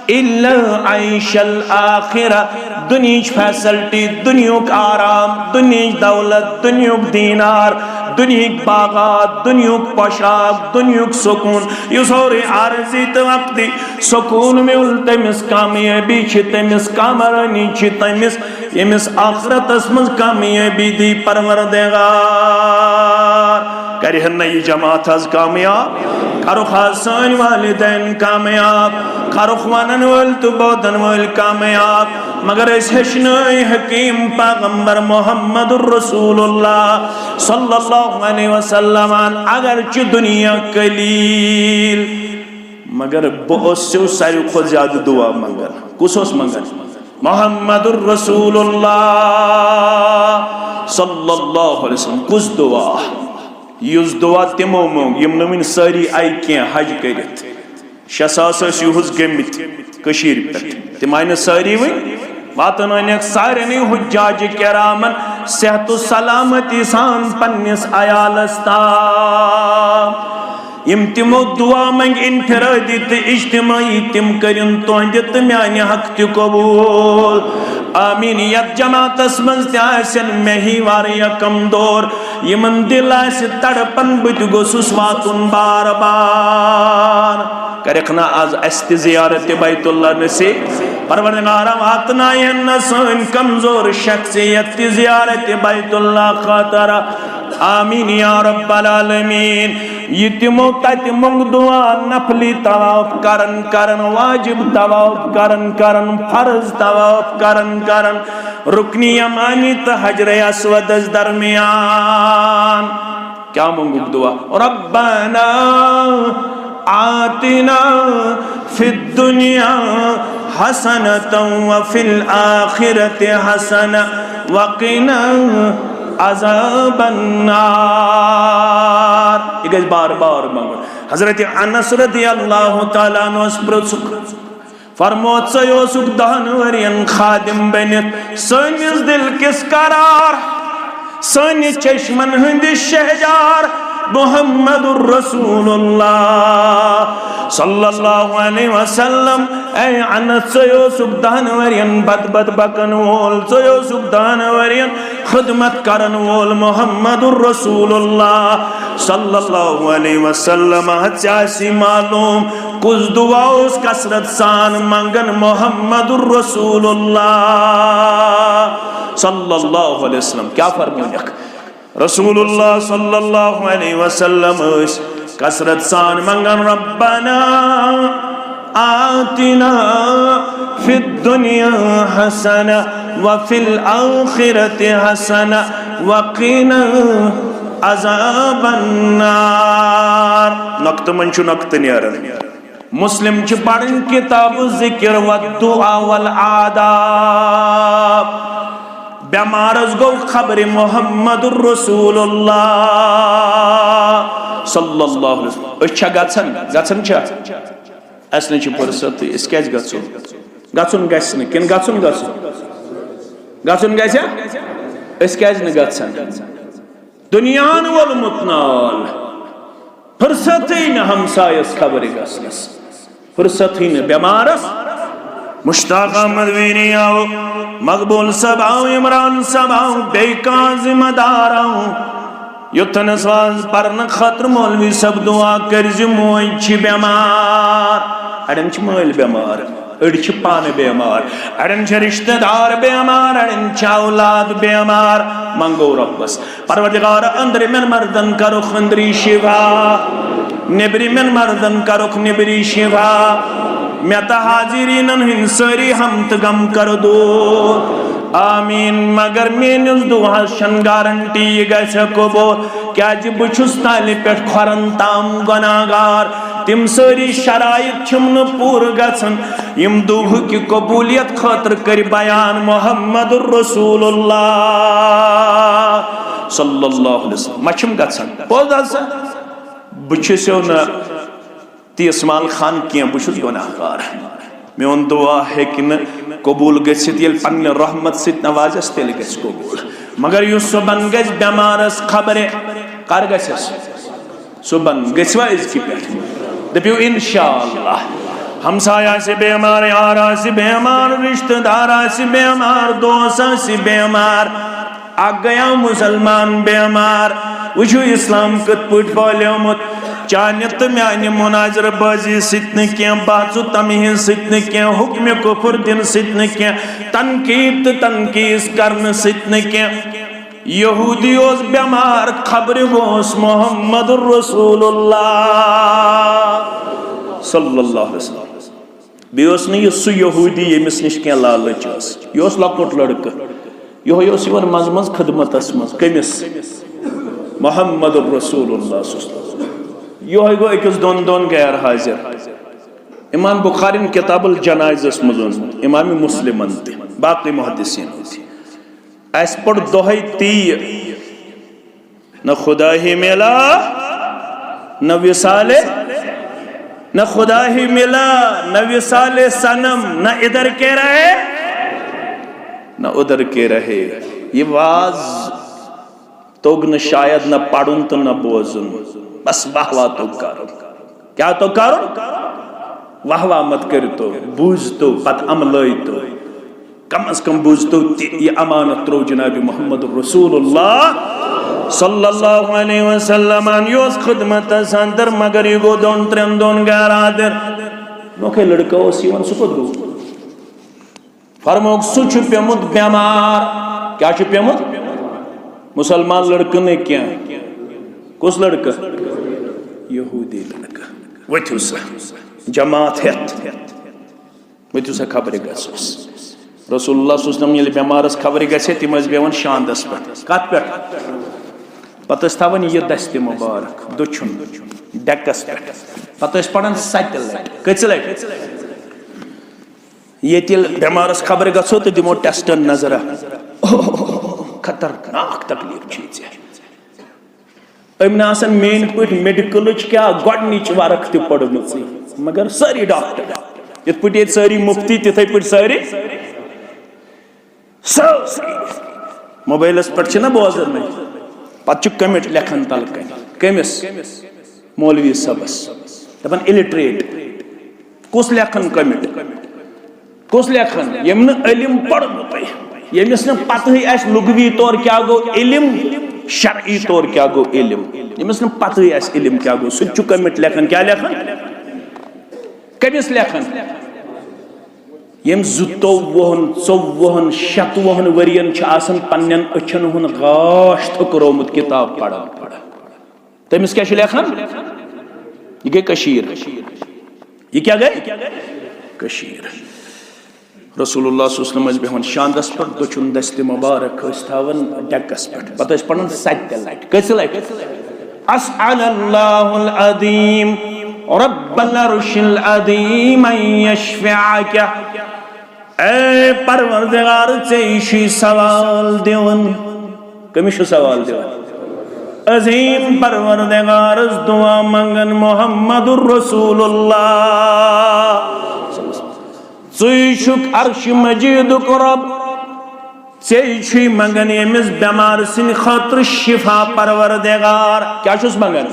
الا عیش الآخرہ۔ دُنیہٕچ فیسلٹی، دُنیہُک آرام، دُنیہٕچ دولت، دُنیہُک دینار، دُنیہٕکۍ باغات، دُنیہُک پوشاک، دُنیہُک سکوٗن، یہِ سورُے عارضی تہٕ وقتی۔ سکوٗن میوٗل تٔمِس، کامیٲبی چھِ تٔمِس، کامرٲنی چھِ تٔمِس، ییٚمِس آخرتس منٛز کامیٲبی دی پروردگار۔ کرِہن نہ یہِ جماعت حظ کامیاب، کرُکھ حظ سٲنۍ والدین کامیاب، کرُکھ ونن وٲلۍ تہٕ بوزن وٲلۍ کامیاب۔ مگر أسۍ ہیٚچھنٲے حکیٖم پیغمبر محمد رسول اللہ صلی اللہ علیہ وسلم، اگرچہِ دُنیا قلیل، مگر بہٕ اوسُس ساروی کھۄتہٕ زیادٕ دُعا منٛگان۔ کُس اوس منٛگان؟ محمد رسول اللہ صلی اللہ علیہ وسلم۔ کُس دُعا؟ یُس دُعا تِمو منٛگ، یِم نہٕ وُنہِ سٲری آیہِ کینٛہہ حج کٔرِتھ۔ شےٚ ساس ٲسۍ یُہُس گٔمٕتۍ کٔشیٖرِ پٮ۪ٹھ، تِم آیہِ نہٕ سٲری وُنہِ۔ واتنٲونکھ سارنٕے حجاج کرامن صحت و سلامتی سان پننِس عیالس تام۔ یِم تِمو دُعا منٛگۍ انفرٲدی تہٕ اجتمٲعی، تِم کٔرِن تُہنٛدِ تہٕ میانہِ حق تہِ قبوٗل۔ آمیٖن۔ یتھ جماعتس منٛز تہِ آسن مےٚ ہی واریاہ کمزور، یِمن دِل آسہِ تڑپان، بہٕ تہِ گوٚژھُس واتُن بار بار۔ کرکھ نا از اسہِ تہِ زیارت بیت اللہ نصیب؟ پروردگارا، واتناین نا سٲنۍ کمزور شخصیت تہِ زیارت بیت اللہ خاطرہ۔ آمیٖن یا رب العالمین۔ یہِ تِمو تتہِ مۄنگ دُعا، نفلی طواف کرن کرن، واجب طواف کرن کرن، فرض طواف کرن کرن، رکن یمانی تہٕ حجر اسودس درمیان۔ کیا مۄنگُکھ دُعا؟ ربنا آتنا فی الدنیا حسنة وفی الآخرة حسنة وقنا عذاب النار۔ یہِ گژھِ بار بار منٛگُن۔ حضرت انس رضی اللہ تعالیٰ عنہس پرٛژھُکھ، فرموو، ژے اوسُکھ دہن ؤرین خادم بٔنِتھ، سٲنِس دِل کِس قرار، سٲنِس چشمن ہٕنٛدِ شہجار محمد رسول اللہ صلی اللہ علیہ وسلم۔ اے انس، ژے اوسُکھ دہن ؤرین بد بد بکن وول، ژے اوسُکھ دہن ؤرین خدمت کرن وول محمد رسول اللہ صلی اللہ علیہ وسلم۔ ژےٚ آسی معلوم، کُس دعا اوس کثرت سان منگان محمد رسول اللہ صلی اللہ علیہ وسلم؟ کیا فرمونکھ؟ رسول اللہ صلی اللہ علیہ وسلم ٲسۍ کثرت سان منگان، ربنا آتنا فی الدنیا حسنة وفی الآخرة حسنة وقنا عذاب النار۔ نقطہٕ منٛز چھُ نقطہٕ نیران۔ مسلم چھِ پرٕنۍ کتاب الذکر والدعاء والآداب۔ بٮ۪مارس گوٚو خبرِ محمد رسول اللہ صلی اللہ علیہ وسلم۔ أسۍ چھا گژھان؟ گژھان چھا؟ اَسہِ نہٕ چھِ فرصتٕے، أسۍ کیٛازِ گژھو؟ گژھُن گژھِ نہٕ، کِنہٕ گژھُن گژھُن؟ گژھُن گژھِ؟ أسۍ کیٛازِ نہٕ گژھان؟ دُنیاہن وولمُت نال، فرصتٕے نہٕ ہمسایس خبرِ گژھنس، فرصتٕے نہٕ بٮ۪مارس۔ مشتاق احمد ویری آو، مقبول صٲب آو، عمران صٲب آو، بیٚیہِ کانٛہہ ذمہٕ دار آو، یوٚتنس واز پرنہٕ خٲطرٕ مولوی صٲب دعا کٔرۍ زِ موج چھِ بٮ۪مار۔ اڑٮ۪ن چھِ مٲلۍ بٮ۪مار، أڑۍ چھِ پانہٕ بٮ۪مار، اڑٮ۪ن چھِ رشتہٕ دار بٮ۪مار، اڑٮ۪ن چھِ اولاد بٮ۪مار۔ منگو رۄبس، پروردگار، أنٛدرِمٮ۪ن مردن کرُکھ أنٛدری شفا، نیٚبرِمٮ۪ن مردن کرُکھ نیٚبری شفا۔ مےٚ تہٕ حاضریٖنن ہٕنٛدۍ سٲری ہم تہٕ غم کر دوٗر۔ آمیٖن۔ مگر میٲنِس دُعاہس چھنہٕ گارنٹی یہِ گژھِ قبول، کیازِ بہٕ چھُس تلہِ پٮ۪ٹھ کھۄرن تام گۄناہگار۔ تِم سٲری شرائط چھِم نہٕ پوٗرٕ گژھان، یِم دُعہٕکہِ قبولیت خٲطرٕ کٔرۍ بیان محمد رسول اللہ صلی اللہ علیہ وسلم۔ ما چھِم گژھان؟ پوٚز ہسا، بہٕ چھُسو نہٕ تیس مال خان کینٛہہ، بہٕ چھُس گۄناہ گار۔ میون دُعا ہیٚکہِ نہٕ قبوٗل گٔژھِتھ، ییٚلہِ پننہِ رحمت سۭتۍ نوازٮ۪س، تیٚلہِ گژھِ قبوٗل۔ مگر یُس صُبحن گژھِ بٮ۪مارس خبرِ، کر گژھٮ۪س؟ صُبحن گٔژھوا أزکہِ پٮ۪ٹھ؟ دٔپِو، انشاءاللہ۔ ہمسایہِ آسہِ بٮ۪مار، یار آسہِ بٮ۪مار، رشتہٕ دار آسہِ بٮ۪مار، دوس آسہِ بٮ۪مار، اکھ گٔیاو مسلمان بٮ۪مار۔ وٕچھِو، اسلام کِتھ پٲٹھۍ پھٲلیومُت۔ چانہِ تہٕ میانہِ مناظرٕ بٲزی سۭتۍ نہٕ کینٛہہ، بحث و تمہیٖز سۭتۍ نہٕ کینٛہہ، حکمِ کفر دِنہٕ سۭتۍ نہٕ کینٛہہ، تنقید تہٕ تنقیٖص کرنہٕ سۭتۍ نہٕ کینٛہہ۔ یہودی اوس بٮ۪مار، خبرِ گوٚوس محمد رسول اللہ صلی اللہ علیہ وسلم۔ بیٚیہِ اوس نہٕ یہِ سُہ یہودی ییٚمِس نِش کینٛہہ لالٕچ ٲس۔ یہِ اوس لۄکُٹ لڑکہٕ، یِہوٚے اوس یِوان منٛزٕ منٛزٕ خدمتس منٛز۔ کٔمِس؟ محمد رسول اللہ صلی اللہ علیہ وسلم۔ یِہوٚے گوٚو أکِس دۄن دۄن غیر حاضر۔ امام بخارین کتاب الجنائزس منٛز اوٚنمُت، امام مسلمن تہِ، باقٕے محدثین تہِ۔ اسہِ پوٚر دۄہے تی، نہ خدا ہی ملا، نہ وصال، نہ خدا ہی ملا، نہ وصال صنم، نہ ادھر کے رہے، نہ ادھر کے رہے۔ یہ واز توٚگ نہٕ شاید نہ پرُن تہٕ نہ بوزُن، بس واہ واہ توٚگ کرُن۔ کیٛاہ توٚگ کرُن؟ واہ واہ مت کٔرۍتو، بوٗزۍتو، پتہٕ عملٲیتو۔ کم از کم بوٗزۍتو تہِ، یہِ امانت ترٛوو جناب محمد رسول اللہ صلی اللہ علیہ وسلمن۔ یہِ اوس خدمتس اندر، مگر یہِ گوٚو دۄن ترٛٮ۪ن دۄہن غیر حاضر۔ نوکھے لڑکہٕ اوس یِوان، سُہ کوٚت گوٚو؟ فرمووُکھ، سُہ چھُ پیوٚمُت بٮ۪مار۔ کیٛاہ چھُ پیوٚمُت؟ مسلمان لڑکہٕ نہٕ کینٛہہ۔ کُس لڑکہٕ؟ یہودی لڑکہٕ۔ ؤتھِو سا، جماعت ہٮ۪تھ۔ ؤتھِو سا، خبرِ گژھوس۔ رسول اللہ صلی اللہ علیہ وسلم ییٚلہِ بٮ۪مارس خبرِ گژھِ ہے، تِم ٲسۍ بیٚہوان شاندس پٮ۪ٹھ۔ کتھ پٮ۪ٹھ؟ پتہٕ ٲسۍ تھاوان یہِ دستہِ مبارک دٔچھُن ڈیکس پٮ۪ٹھ، پتہٕ ٲسۍ پران ستہِ لٹہِ۔ کٔژِ لٹہِ؟ ییٚتہِ ییٚلہِ بٮ۪مارس خبرِ گژھو تہٕ دِمو ٹیسٹن نظرہ، خطرناک تکلیف چھُے ژےٚ۔ أمۍ نہٕ آسان میٲنۍ پٲٹھۍ میڈیکلٕچ کیٛاہ گۄڈٕنِچ ورق تہِ پٔرمٕژٕے، مگر سٲری ڈاکٹر، یِتھ پٲٹھۍ ییٚتہِ سٲری مفتی، تِتھے پٲٹھۍ سٲری، سٲری۔ موبایلس پٮ۪ٹھ چھِنہ بوزان وۄنۍ، پتہٕ چھُ کمنٹ لیکھان تلہٕ کنہِ۔ کٔمِس؟ مولوی صٲبس۔ دپان اِلٹریٹ۔ کُس لیکھان کمنٹ؟ کُس لیکھان؟ ییٚمۍ نہٕ علم پوٚرمُتٕے، ییٚمِس نہٕ پتہٕے آسہِ لغوی طور کیٛاہ گوٚو علم، شرعی طور کیٛاہ گوٚو علم، ییٚمِس نہٕ پتہٕے آسہِ علم کیٛاہ گوٚو، سُہ تہِ چھُ کمنٹ لیکھان۔ کیٛاہ لیکھان؟ کٔمِس لیکھان؟ ییٚمۍ زٕتووُہن، ژوٚوُہن، شتوُہن ؤرین چھُ آسان پننٮ۪ن أچھن ہُنٛد گاش تھٔکرومُت کتاب پران پران۔ تٔمِس کیٛاہ چھُ لیکھان؟ یہِ گٔے کٔشیٖر۔ یہِ کیٛاہ گٔے؟ کٔشیٖر۔ رسول اللہ صلی اللہ علیہ وسلم ٲسۍ بیٚہوان شاندس پٮ۪ٹھ، دٔچھُن دستہِ مبارک ٲسۍ تھاوان ڈیکس پٮ۪ٹھ، پتہٕ ٲسۍ پران ستہِ لٹہِ۔ کٔژِ لٹہِ؟ اسأل اللہ العظیم رب العرش العظیم ان یشفعک۔ اے پروردگار، ژےٚ چھُے سوال دِوان۔ کٔمِس چھُ سوال دِوان؟ عظیم پروردگارس دعا منگان، محمد رسول اللہ۔ ژٕے چھُکھ عرش مجیدُک رب، ژےٚ چھُے منگان ییٚمِس بٮ۪مار سٕنٛدِ خٲطرٕ شفا، پروردگار۔ کیٛاہ چھُس منگان؟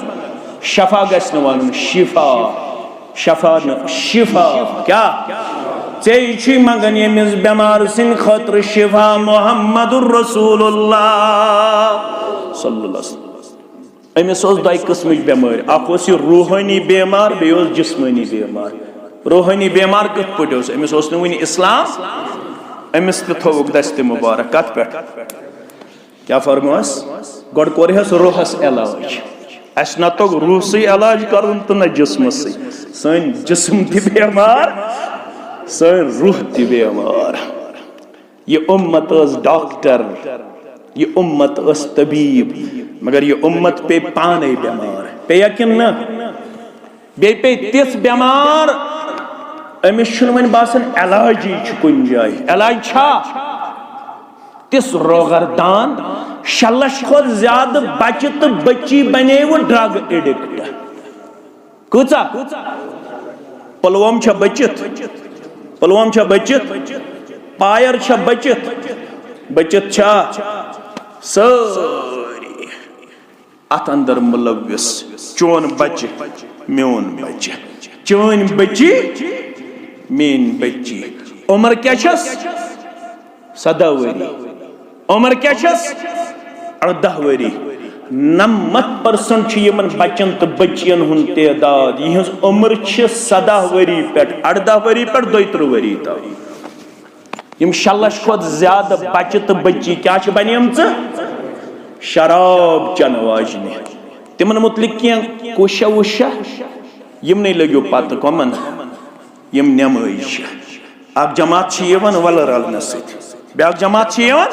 شفا گژھِ نہٕ ونُن، شفا۔ شفا نہٕ، شفا۔ کیٛاہ؟ ژےٚ چھُے منگان ییٚمِس بٮ۪مار سٕنٛدِ خٲطرٕ شفا، محمد رسول اللہ صلی اللہ علیہ وسلم۔ أمِس اوس دۄیہِ قٕسمٕچ بٮ۪مٲرۍ، اکھ اوس یہِ روحٲنی بٮ۪مار، بیٚیہِ اوس جسمٲنی بٮ۪مار۔ روحٲنی بٮ۪مار کِتھ پٲٹھۍ اوس؟ أمِس اوس نہٕ وُنہِ اسلام، أمِس تہِ تھووُکھ دستہِ مبارک۔ کتھ پٮ۪ٹھ؟ کیٛاہ فرموس؟ گۄڈٕ کوٚرہس روحس علاج۔ اسہِ نہ توٚگ روحسٕے علاج کرُن تہٕ نہ جسمسٕے۔ سٲنۍ جسم تہِ بٮ۪مار، سٲنۍ روح تہِ بٮ۪مار۔ یہِ اُمت ٲس ڈاکٹر، یہِ اُمت ٲس طبیب، مگر یہِ اُمت پیٚیہِ پانے بٮ۪مار۔ پیٚیا کِنہٕ نہ؟ بیٚیہِ پیٚیہِ تِژھ بٮ۪مار، أمِس چھُنہٕ وۄنۍ باسان علاجی چھُ کُنہِ جایہِ۔ علاج چھا؟ تِژھ روغردان، شےٚ لچھ کھۄتہٕ زیادٕ بچہِ تہٕ بچی بنے وۄنۍ ڈرگ ایڈکٹ۔ کۭژاہ؟ پلوم چھا بچِتھ؟ پلوم چھا بچِتھ؟ پایر چھا بچِتھ؟ بچِتھ چھا؟ سٲری اتھ اندر ملوث۔ چون بچہِ، میون بچہِ، چٲنۍ بچی، میٲنۍ بچی۔ عمر کیٛاہ چھس؟ سداہ ؤری۔ عمر کیٛاہ چھس؟ ارداہ ؤری۔ نمتھ پرسنٹ چھُ یِمن بچن تہٕ بچین ہُنٛد تعداد، یِہنٛز عمر چھِ سداہ ؤری پٮ۪ٹھ، ارداہ ؤری پٮ۪ٹھ دۄیہِ ترٕٛہ ؤری تام۔ یِم شےٚ لچھ کھۄتہٕ زیادٕ بچہِ تہٕ بچی کیٛاہ چھِ بنیمژٕ؟ شراب چٮ۪نہٕ واجنہِ۔ تِمن متعلق کینٛہہ کوشہ وُشہ، یِمنٕے لٔگِو پتہٕ۔ کۄمن؟ یِم نمٲزۍ چھِ۔ اکھ جماعت چھِ یِوان وۄلہٕ رلنہٕ سۭتۍ، بیٛاکھ جماعت چھِ یِوان،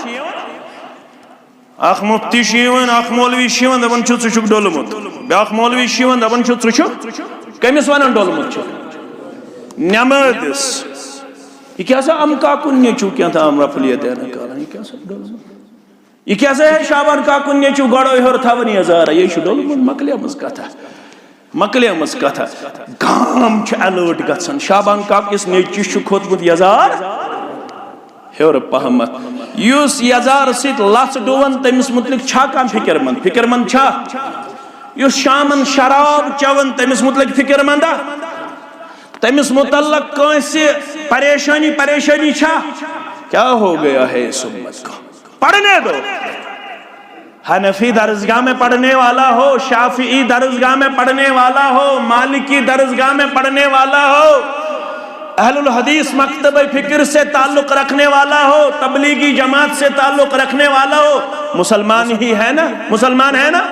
اکھ مفتی چھُ یِوان، اکھ مولوی چھُ یِوان، دپان چھُ، "ژٕ چھُکھ ڈوٚلمُت۔" بیٛاکھ مولوی چھُ یِوان، دپان چھُ، "ژٕ چھُکھ۔" کٔمِس ونان ڈوٚلمُت چھُ؟ نمٲزِس۔ یہِ کیٛاہ سا امہٕ کاکُن نیٚچوٗ کینٛہہ تام رفلیت دیانہ کران، یہِ کیٛاہ سا ڈوٚلمُت؟ یہِ کیٛاہ سا ہے شابان کاکُن نیٚچوٗ گۄڈَے ہیوٚر تھاوان یَزارا، یہِ چھُ ڈوٚلمُت، مۄکلیمٕژ کتھا، مۄکلیمٕژ کتھا۔ گام چھُ الرٹ گژھان، شابان کاکِس نیٚچوِس چھُ کھوٚتمُت یَزار ہیوٚر پہمتھ۔ یُس یَزار سۭتۍ لژھ ڈُوان، تٔمِس مُتعلق چھا کانٛہہ فکر مند؟ فکر مند چھا؟ یُس شامن شراب چٮ۪وان، تٔمِس مُتعلق فکر مندا؟ تٔمِس مُتعلق کٲنٛسہِ پریشٲنی، پریشٲنی چھا؟ کیا ہو گیا ہے اس امت کو؟ پڑھنے دو۔ حنفی درسگاہ میں پڑھنے والا ہو، شافعی درسگاہ میں پڑھنے والا ہو، مالکی درسگاہ میں پڑھنے والا ہو، اہل الحدیث مکتبہ فکر سے تعلق رکھنے والا ہو، تبلیغی جماعت سے تعلق رکھنے والا ہو، مسلمان ہی ہے نا؟ مسلمان ہے نا؟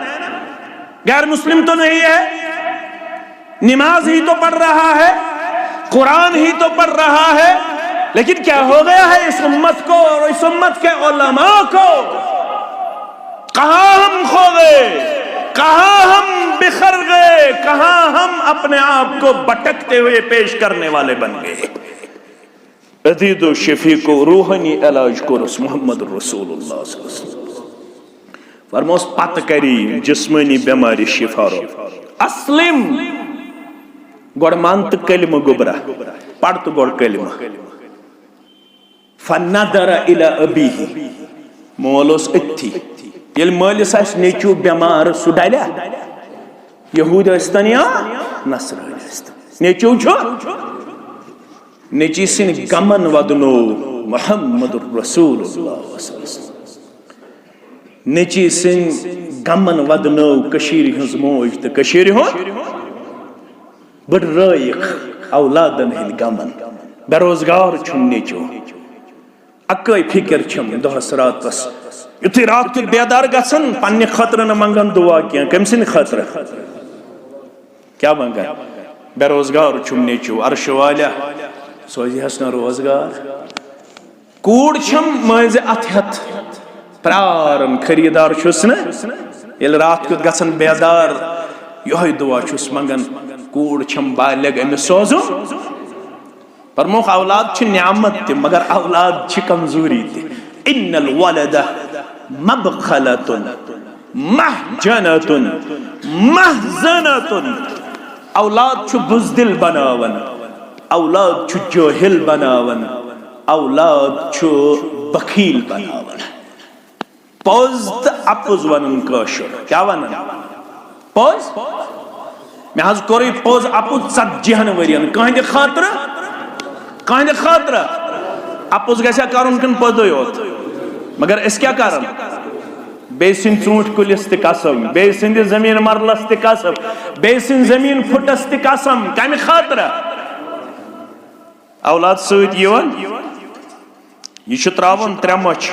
غیر مسلم تو نہیں ہے؟ نماز ہی تو پڑھ رہا ہے، قرآن ہی تو پڑھ رہا ہے، لیکن کیا ہو گیا ہے اس امت کو اور اس امت کے علماء کو؟ کہاں ہم کھو گئے، کہاں ہم بکھر گئے، کہاں ہم اپنے آپ کو بھٹکتے ہوئے پیش کرنے والے بن گئے۔ عزیز و شفیق و روحانی علاج کورس محمد رسول اللہ صلی اللہ علیہ وسلم۔ فرموس پتہ کری جسمانی بیماری شفا رو۔ اسلم، گۄڈٕ مان تہٕ کلمہٕ گوٚبرا، پَر تہٕ گۄڈٕ کلمہٕ۔ فنظر الی ابیہ، مول اوس أتھی۔ ییٚلہِ مٲلِس آسہِ نیٚچوٗ بٮ۪مار، سُہ ڈلیا؟ یہوٗدۍ ٲسۍتن یا نصرٲنۍ ٲسۍتن، نیٚچوٗ چھُ۔ نیٚچی سٕنٛدۍ غمن ودنو محمد رسول اللہ صلی اللہ علیہ وسلم۔ نیٚچی سٕنٛدۍ غمن ودنٲو کٔشیٖرِ ہٕنٛز موج تہٕ کٔشیٖرِ ہُنٛد۔ بٔڑرٲیِکھ اولادن ہٕنٛدۍ غمن۔ بے روزگار چھُم نیٚچوٗ، اکٲے فِکر چھَم دۄہس راتس۔ یُتھُے راتھ کیُتھ بیدار گژھن، پننہِ خٲطرٕ نہٕ منگن دُعا کینٛہہ۔ کٔمۍ سٕنٛدِ خٲطرٕ؟ کیٛاہ منگن؟ بے روزگار چھُم نیٚچوٗ، عرشہٕ والیا سوزِ ہس نہٕ روزگار۔ کوٗر چھَم مٲنٛزِ اَتھٕ ہٮ۪تھ پرٛاران، خریٖدار چھُس نہٕ۔ ییٚلہِ راتھ کیُتھ گژھن بیدار، یِہوٚے دُعا چھُس منٛگان، کوٗر چھَم بالغ، أمِس سوزُم۔ فرمووُکھ، اولاد چھِ نعمت تہِ، مگر اولاد چھِ کمزوری تہِ۔ ان الولد مبخلة محجنة محزنة۔ اولاد چھُ بزدل بناوان، اولاد چھُ جٲہِل بناوان، اولاد چھُ بخیل بناوان۔ پوٚز تہٕ اَپُز وَنُن کٲشُر۔ کیٛاہ وَنان؟ پوٚز؟ مےٚ حظ کوٚرُے پوٚز اَپُز ژتجی ہَن ؤرِین۔ کٕہٕنٛدِ خٲطرٕ؟ کٕہٕنٛدِ خٲطرٕ؟ اَپُز گژھِ ہا کَرُن کِنہٕ پوٚزُے یوت؟ مگر أسۍ کیٛاہ کَران؟ بیٚیہِ سٕنٛدِ ژوٗنٛٹھۍ کُلِس تہِ قسم، بیٚیہِ سٕنٛدِ زٔمیٖن مَرلَس تہِ قسم، بیٚیہِ سٕنٛدِ زٔمیٖن پھُٹَس تہِ قسم۔ کَمہِ خٲطرٕ؟ اولاد سۭتۍ یِوان۔ یہِ چھُ ترٛاوان ترٛےٚ مۄچھ۔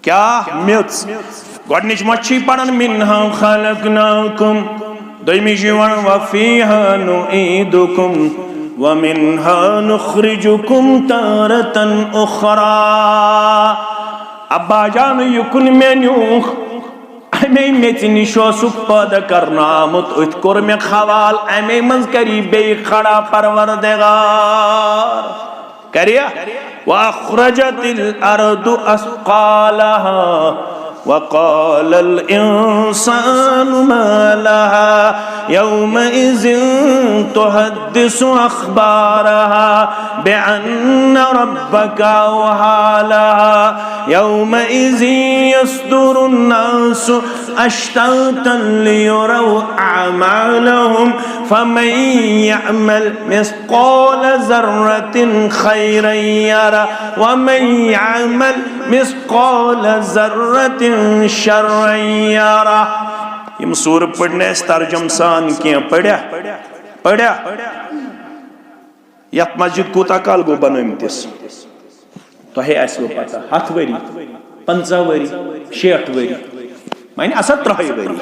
کیٛاہ میٚژ؟ گۄڈٕنِچ مۄچھ چھِ یہِ پَران، منها خلقناكم۔ دوٚیمِچ چھِ یِوان، وفيها نعيدكم ومنها نخرجكم تارة أخرى۔ ابا جان، یہِ کُن مےٚ نیوٗکھ، اَمے میٚژِ نِش اوسُکھ پٲدٕ کرنہٕ آمُت، أتھۍ کوٚر مےٚ خوال، اَمے منٛز کری بیٚیہِ کھڑا پروردگار۔ کریا؟ وأخرجت الأرض أثقالها وقال الإنسان ما لها يومئذ تحدث أخبارها بأن ربك أوحى لها يومئذ يصدر الناس أشتاتا ليروا أعمالهم فمن يعمل مثقال ذرة خيرا يره ومن يعمل مثقال ذرة شرا يره۔ یِم سورٕ پٔرۍ نہٕ اَسہِ ترجم سان کینٛہہ۔ پٔریا؟ پٔریا؟ یَتھ مسجد کوٗتاہ کال گوٚو بنٲومٕتِس؟ تۄہے آسِوٕ پتہ، ہَتھ ؤری، پنٛژاہ ؤری، شیٹھ ؤری، وۄنۍ آسا ترٛہَے ؤری۔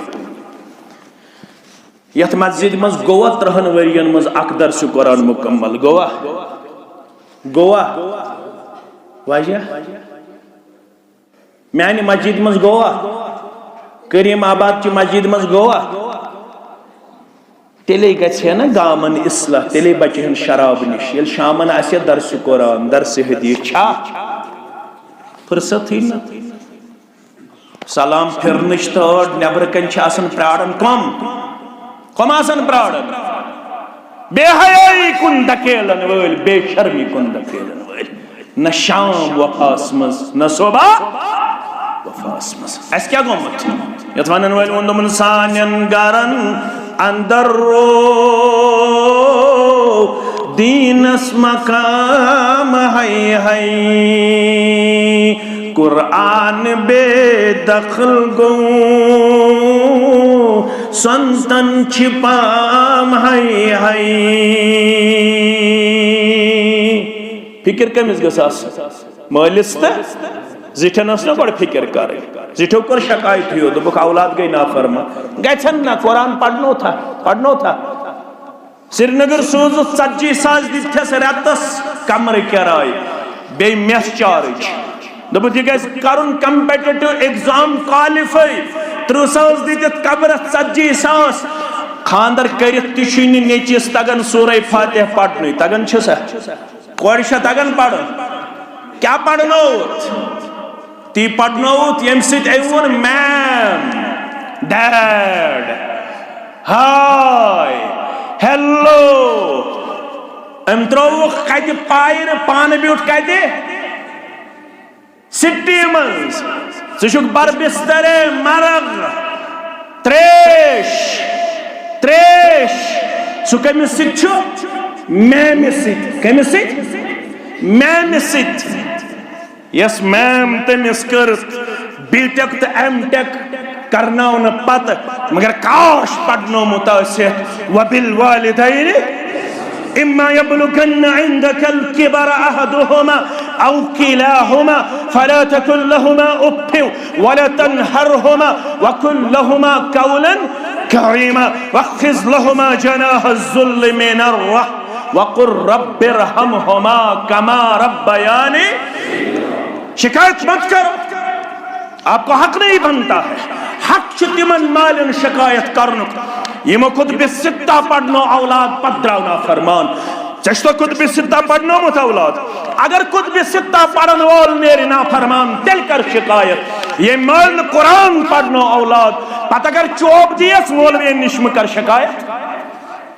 یَتھ مسجد منٛز گوٚوا ترٛہَن ؤرین منٛز اکھ درس قرآن مکمل؟ گوٚوا؟ گوٚوا؟ واجہ؟ میانہِ مسجد منٛز گوٚوا؟ کریم آباد چہِ مسجد منٛز گوٚوا؟ تیٚلے گژھِ ہے نا گامن اصلاح، تیٚلے بچہِ ہن شراب نِش۔ ییٚلہِ شامن آسہِ ہے درس قرآن، درس حدیث، چھا فرصتھٕے نہٕ۔ سلام پھرنٕچ تٲر، نٮ۪برٕ کنہِ چھِ آسان پراران کم؟ کم آسان پراران؟ بے حیٲیی کُن دکیلن وٲلۍ، بے شرمی کُن دکیلن وٲلۍ۔ نہ شام وفاس منٛز، نہ صبح وفاس منٛز۔ اَسہِ کیٛاہ گوٚمُت؟ یَتھ وَنَن وٲلۍ ووٚن، دوٚپُن، سانٮ۪ن گَرَن اَندَر رو دیٖنَس مقام ہے ہے۔ قرآن بے دخل گوٚو، سنتن چھِ پام ہے ہے۔ فکر کٔمِس گٔژھ آسٕنۍ؟ مٲلِس تہٕ زِٹھٮ۪ن ٲس نہ گۄڈٕ فِکر کَرٕنۍ۔ زِٹھیو کٔر شکایت ہیوٗ، دوٚپُکھ، اولاد گٔے نافرمان۔ گژھن نہ، قرآن پرنو تھا، پرنو تھا۔ سرینگر سوٗزُتھ ژتجی ساس، دِتھس رٮ۪تس کمرٕ کرایہِ، بیٚیہِ میس چارج۔ دوٚپُکھ، یہِ گژھِ کرُن competitive exam qualify، ترٕٛہ ساس دِتِتھ قبرس ژتجی ساس۔ خانٛدر کٔرِتھ تہِ چھُے نہٕ نیٚچوِس تگان سورہ فاتحہ پرنُے۔ تگان چھُ سا؟ کورِ چھا تگان پرُن؟ کیٛاہ پرنووُتھ؟ تی پرنووُتھ، ییٚمہِ سۭتۍ أمۍ ووٚن ma'am، dad، hi، hello۔ أمۍ ترٛووُکھ کتہِ پایہِ، پانہٕ بیوٗٹھ کتہِ؟ سٹی منٛز۔ ژٕ چھُکھ بربسترے مرغ۔ تریش، تریش۔ سُہ کٔمِس سۭتۍ چھُ؟ میمہِ سۭتۍ۔ کٔمِس سۭتۍ؟ میمہِ سۭتۍ۔ یۄس میم تٔمِس کٔر بی ٹیک تہٕ ایم ٹیک کرناونہٕ پتہٕ، مگر کاش پرنومُت آسہِ ہا۔ وبالوالدین اما یبلغن عندک الکبر احدہما او کلاہما فلا تقل لهما اف ولا تنهرهما وقل لهما قولا کریما واخفض لهما جناح الذل من الرحمة وقل رب ارحمهما كما ربياني۔ شکایت مت کرو، آپ کو حق نہیں بنتا ہے۔ حق چھُ تِمن مالٮ۪ن شکایت کرنُک، یِمو کتب ستہ پرنو اولاد پتہٕ درٛاو نافرمان۔ ژےٚ چھُتھ کتب ستہ پرنومُت اولاد؟ اگر کتب ستہ پرن وول نیرِ نافرمان، تیٚلہِ کر شکایت۔ ییٚمۍ مٲلۍ نہٕ قرآن پرنو اولاد، پتہٕ اگر چوب دِیس مولوین نِش، مہٕ کر شکایت۔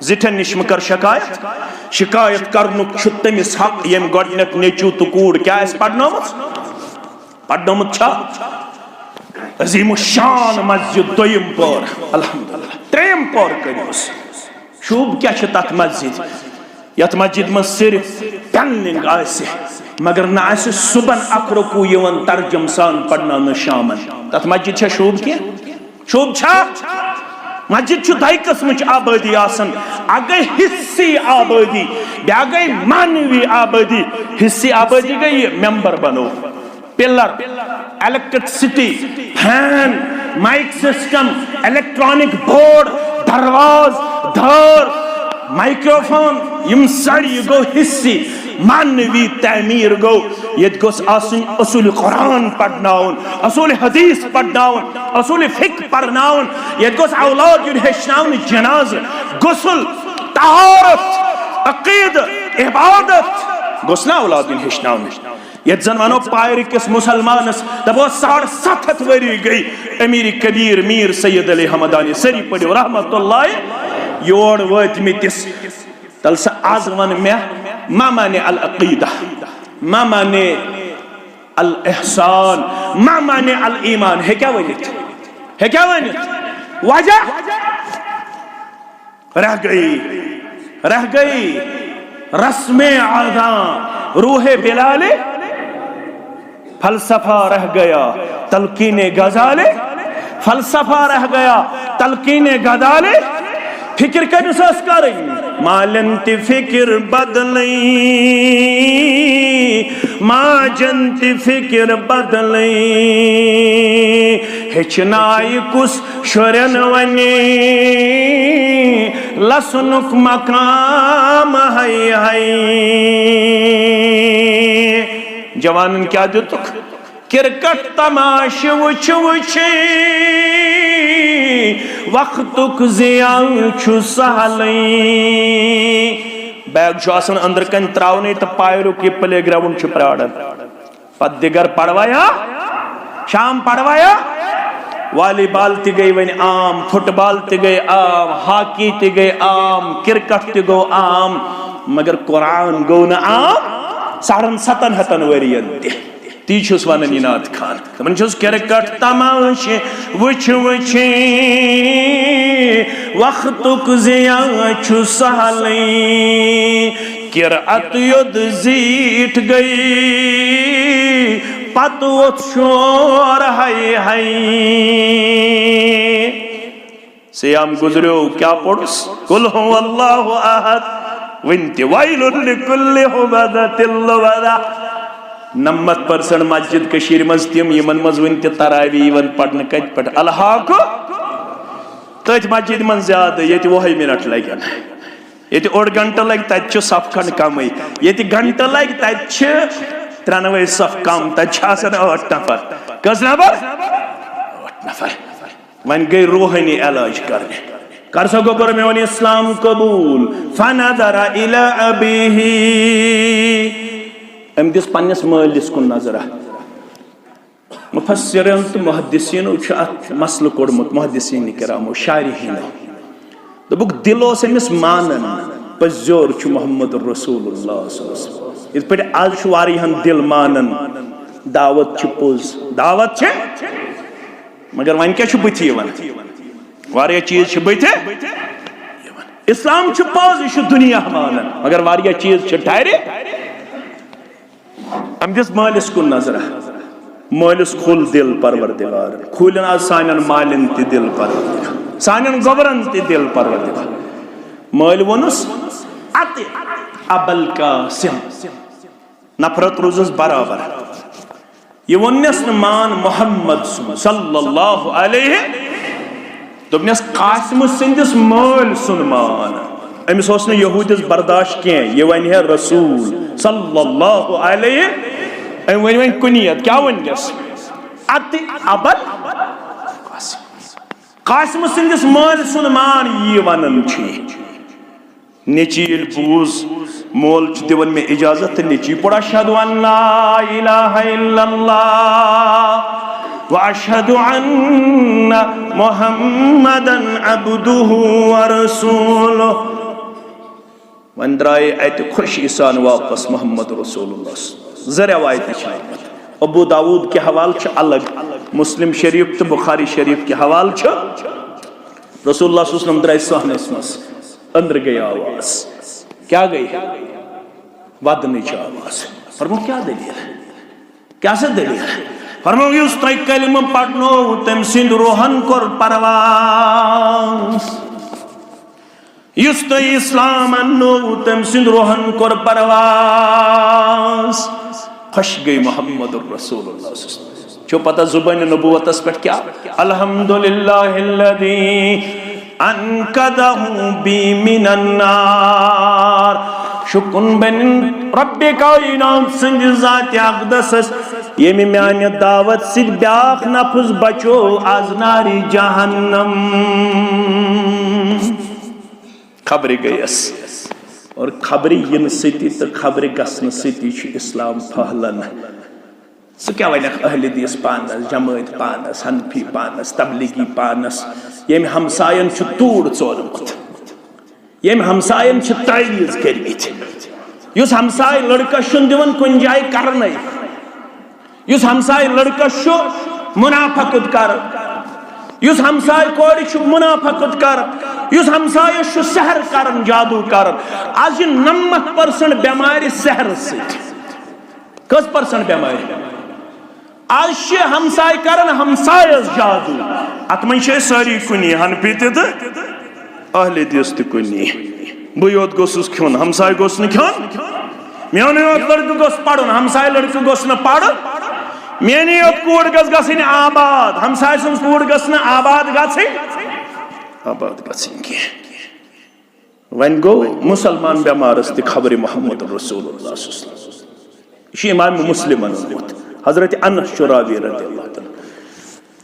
زِٹھٮ۪ن نِش مہٕ کر شکایت۔ شکایت کرنُک چھُ تٔمِس حق، ییٚمۍ گۄڈٕنیتھ نیٚچوٗ تہٕ کوٗر کیٛاہ آسہِ پرنٲومٕژ؟ پرنٲومٕژ چھا؟ عظیم الشان مسجد دوٚیِم پور، الحمدللہ۔ ترٛیٚیِم پور کٔرِوس۔ شوٗب کیٛاہ چھِ تتھ مسجد؟ یتھ مسجد منٛز صرف پینلنگ آسہِ، مگر نہ آسہِ صبحن اکھ رکوع یِوان ترجم سان پرناونہٕ شامن۔ تتھ مسجد چھا شوٗب کینٛہہ؟ شوٗب چھا؟ مسجد چھُ دۄیہِ قٕسمٕچ آبٲدی آسان، اکھ گٔے حصی آبٲدی، بیٛاکھ گٔے معنوی آبٲدی۔ حصی آبٲدی گٔے یہِ ممبر بنو، pillar, electricity, fan, mike system, electronic board, درواز، دٲر، مائیکروفون، یِم سٲری گوٚو حصی۔ معنوی تعمیر گوٚو، ییٚتہِ گوٚژھ آسٕنۍ اصوٗل قرآن پرناوُن، اصوٗل حدیث پرناوُن، اصوٗل فقہ پرناوُن۔ ییٚتہِ گوٚژھ اولاد یُن ہیٚچھناونہٕ جنازٕ، غسل، طہارت، عقیدٕ، عبادت گوٚژھ نا اولاد یُن ہیٚچھناونہٕ۔ یتھ زن ونو پایرِ کِس مسلمانس، دپو ساڑ ستھ ہتھ ؤری گٔے امیر کبیر میر سید علی حمدانی، سٲری پٔرِو رحمت اللہ، یور وٲتمٕتِس۔ تل سا آز ون مےٚ، ما معنی العقیدہ، ما معنی الاحسان، ما معنی الایمان، ہیٚکیٛاہ ؤنِتھ؟ ہیٚکیٛاہ ؤنِتھ؟ وجہ؟ رہ گئی، رہ گئی رسم ادا روح بلال، فلسفہ رہ گیا تلقین غزال، فلسفہ رہ گیا تلقین غزال۔ فکر کٔمِس ٲس کرٕنۍ؟ مالن تہِ فکر بدلٕنۍ، ماجن تہِ فکر بدلٕنۍ۔ ہیٚچھنایہِ کُس شُرٮ۪ن وَنہِ لَسنُک مقام ہَے ہَے۔ جوانن کیٛاہ دِتُکھ؟ کرکٹ تماشہٕ وٕچھِ وٕچھِ وقتُک ضیاع چھُ سہلٕے۔ بیگ چھُ آسان أنٛدرٕ کنہِ ترٛاونٕے تہٕ پایرُک یہِ پلے گراؤنڈ چھُ پرٛاران۔ پتہٕ دِگر پڑوایہ، شام پڑوایہ۔ والی بال تہِ گٔے وۄنۍ عام، فٹ بال تہِ گٔے عام، ہاکی تہِ گٔے عام، کرکٹ تہِ گوٚو عام، مگر قرآن گوٚو نہٕ عام ساڑن ستن ہتن ؤرین تہِ۔ تی چھُس ونان یہِ نعت خان۔ دپان چھُس، کرکٹ تماشہٕ وٕچھِ وٕچھِ وقتُک ضیاع چھُ سہلٕے۔ کرعت یوٚد زیٖٹھ گٔے، پتہٕ ووٚتھ شور ہَے ہَے۔ صیام گُزریو، کیٛاہ پوٚرُس؟ قل هو اللہ احد۔ وٕنہِ تہِ ویل لکل ہمزۃ لمزہ۔ نَمَتھ پرسنٹ مسجد کٔشیٖرِ منٛز تِم، یِمن منٛز وٕنہِ تہِ تراویح یِوان پرنہٕ۔ کتہِ پٮ۪ٹھ؟ الحاق۔ تٔتھۍ مسجد منٛز زیادٕ، ییٚتہِ وُہے منٹ لگن۔ ییٚتہِ اوٚڑ گھنٹہٕ لگہِ، تتہِ چھُ صف کھنڈ کمٕے۔ ییٚتہِ گھنٹہٕ لگہِ، تتہِ چھِ ترٛٮ۪نوَے صف کم، تتہِ چھِ آسان ٲٹھ نفر۔ کٔژ نفر؟ ٲٹھ نفر۔ وۄنۍ گٔے روحٲنی علاج کرنہِ۔ کر سا گوٚبر میون اسلام قبول؟ فنظر الی ابیہ۔ أمۍ دِژ پننِس مٲلِس کُن نظرہ۔ مفسرن تہٕ محدثینو چھُ اتھ مسلہٕ کوٚڑمُت، محدثین کرامو، شارحینو۔ دوٚپُکھ، دِل اوس أمِس مانان، پٔزیور چھُ محمد رسول اللہ صلی اللہ علیہ وسلم۔ یِتھ پٲٹھۍ آز چھُ واریاہن دِل مانان، دعوت چھِ پوٚز، دعوت چھِ، مگر وۄنۍ کیٛاہ چھُ بٕتھِ یِوان؟ واریاہ چیٖز چھِ بٕتھِ۔ اسلام چھُ پوٚز، یہِ چھُ دُنیا مانان، مگر واریاہ چیٖز چھِ ٹھرِ۔ أمۍ دِژ مٲلِس کُن نظرہ۔ مٲلِس کھوٗل دِل پروردگارن۔ کھوٗلِن آز سانٮ۪ن مالٮ۪ن تہِ دِل پروردگار، سانٮ۪ن گوٚبرن تہِ دِل پروردگار۔ مٲلۍ ووٚنُس، "اطع ابا القاسم۔" نفرت روٗزٕس برابر۔ یہِ ووٚننس نہٕ مان محمد سُنٛد صلی اللہ علیہ، دوٚپنس قاسم سٕنٛدِس مٲلۍ سُنٛد مان۔ أمِس اوس نہٕ یہوٗدِس برداشت کینٛہہ، یہِ ونہِ ہے رسول صلی اللہ علیہ۔ أمۍ ؤنۍ وۄنۍ کُنیت، کیٛاہ ؤنِس؟ اطع ابا القاسم۔ قاسم سٕنٛدِس مٲلۍ سُنٛد مان یی ونان چھُ۔ نیٚچی ییٚلہِ بوٗز، مول چھُ دِوان مےٚ اجازت، تہٕ نیٚچی پوٚر، "اشہد ان لا الہ الا اللہ و اشہد ان محمدا عبدہ و رسولہ۔" وۄنۍ درٛایہِ اَتہِ خوشی سان واپس محمد رسول اللہ۔ زٕ رٮ۪وایتہٕ چھِ آمٕتۍ۔ ابو داوود کہِ حوالہٕ چھِ الگ، مسلم شریف تہٕ بخاری شریف کہِ حوالہٕ چھِ۔ رسول اللہ صلی اللہ علیہ وسلم درٛاے صحنس منٛز، أنٛدرٕ گٔے آواز۔ کیٛاہ گٔے؟ ودنٕچ آواز۔ فرموو، کیٛاہ دٔلیٖل؟ کیٛاہ سا دٔلیٖل؟ فرموو، یُس تۄہہِ کلمہٕ پرنوو، تٔمۍ سٕنٛدۍ روحن کوٚر پرواز۔ یُس تۄہہِ اسلام اننوو، تٔمۍ سٕنٛدۍ روحن کوٚر پرواز۔ خۄش گٔے محمد رسول اللہ صلی اللہ علیہ وسلم۔ چھو پتہ زبانِ نبوتس پٮ۪ٹھ کیٛاہ؟ الحمدللہ الذی انقذہ بی من النار۔ شُکُن بنہِ ربِ کائنات سٕنٛدِ ذاتِ اقدسس، ییٚمہِ میانہِ دعوت سۭتۍ بیاکھ نفس بچو از نارِ جہنم۔ خبرِ گٔیَس۔ اور خبرِ یِنہٕ سۭتی تہٕ خبرِ گژھنہٕ سۭتی چھُ اسلام پھٔہلان۔ ژٕ کیٛاہ وَنَکھ اہل حدیث پانَس، جمٲعت پانَس، حنفی پانَس، تبلیغی پانَس، ییٚمۍ ہمسایَن چھُ توٗڑ ژوٗرمُت، ییٚمۍ ہمسایَن چھِ تعویٖذ کٔرمٕتۍ، یُس ہمسایہِ لڑکس چھُنہٕ دِوان کُنہِ جایہِ کرنَے، یُس ہمسایہِ لڑکس چھُ منافقت کران، یُس ہمسایہِ کورِ چھُ منافقت کران، یُس ہمسایَس چھُ سحر کران، جادو کران۔ از چھِ نَمَتھ percent بٮ۪مارِ سحرٕ سۭتۍ۔ کٔژ percent بٮ۪مارِ؟ از چھِ ہمسایہِ کران ہمسایَس جادو۔ اتھ منٛز چھِ أسۍ سٲری کُنی، حنفی تہِ تہٕ اہل حدیث تہِ کُنی۔ بٕے یوت گوٚژھُس کھیوٚن، ہمسایہِ گوٚژھ نہٕ کھیوٚن۔ میونٕے یوت لڑکہٕ گوٚژھ پرُن، ہمسایہِ لڑکہٕ گوٚژھ نہٕ پرُن۔ میٲنی یوت کوٗر گٔژھ گژھٕنۍ آباد، ہمسایہِ سٕنٛز کوٗر گٔژھ نہٕ آباد گژھٕنۍ، آباد گژھٕنۍ کینٛہہ۔ وۄنۍ گوٚو مسلمان بٮ۪مارس تہِ خبرِ محمد رسول اللہ صلی اللہ علیہ وسلم۔ یہِ چھُ امام مسلمن ووٚنمُت۔ حضرت انس چھُ راوی رضی اللہ تعالیٰ۔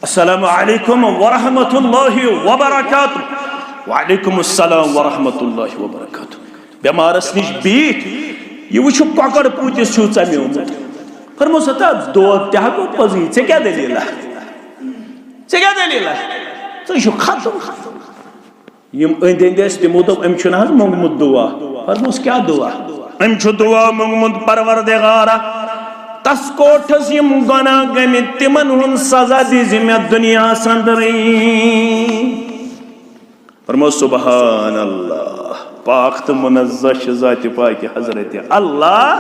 السلام علیکم ورحمۃ اللہ وبرکاتہ۔ وعلیکم السلام ورحمۃ اللہ وبرکاتہ۔ بٮ۪مارس نِش بِہِتھ، یہِ وٕچھُکھ کۄکر پوٗتِس چھُ ژَمیومُت۔ فرمووُس، ہتا دود تہِ ہا گوٚو پوٚزُے، ژےٚ کیٛاہ دٔلیٖلہ؟ ژےٚ کیٛاہ دٔلیٖلہ؟ ژٕ چھُکھ ختم۔ یِم أنٛدۍ أنٛدۍ ٲسۍ، تِمو دوٚپ، "أمۍ چھُنہٕ حظ موٚنگمُت دُعا؟" فرموس، "کیٛاہ دُعا؟" "أمۍ چھُ دُعا موٚنگمُت، پروردگارا، تس کوٹھس یِم گۄناہ گٔمٕتۍ، تِمن ہُنٛد سزا دِزِ مےٚ دُنیاہس اندرٕے۔" فرموس، "سبحان اللہ، پاک تہٕ منزہ چھِ ذاتِ پاکِ حضرت اللہ۔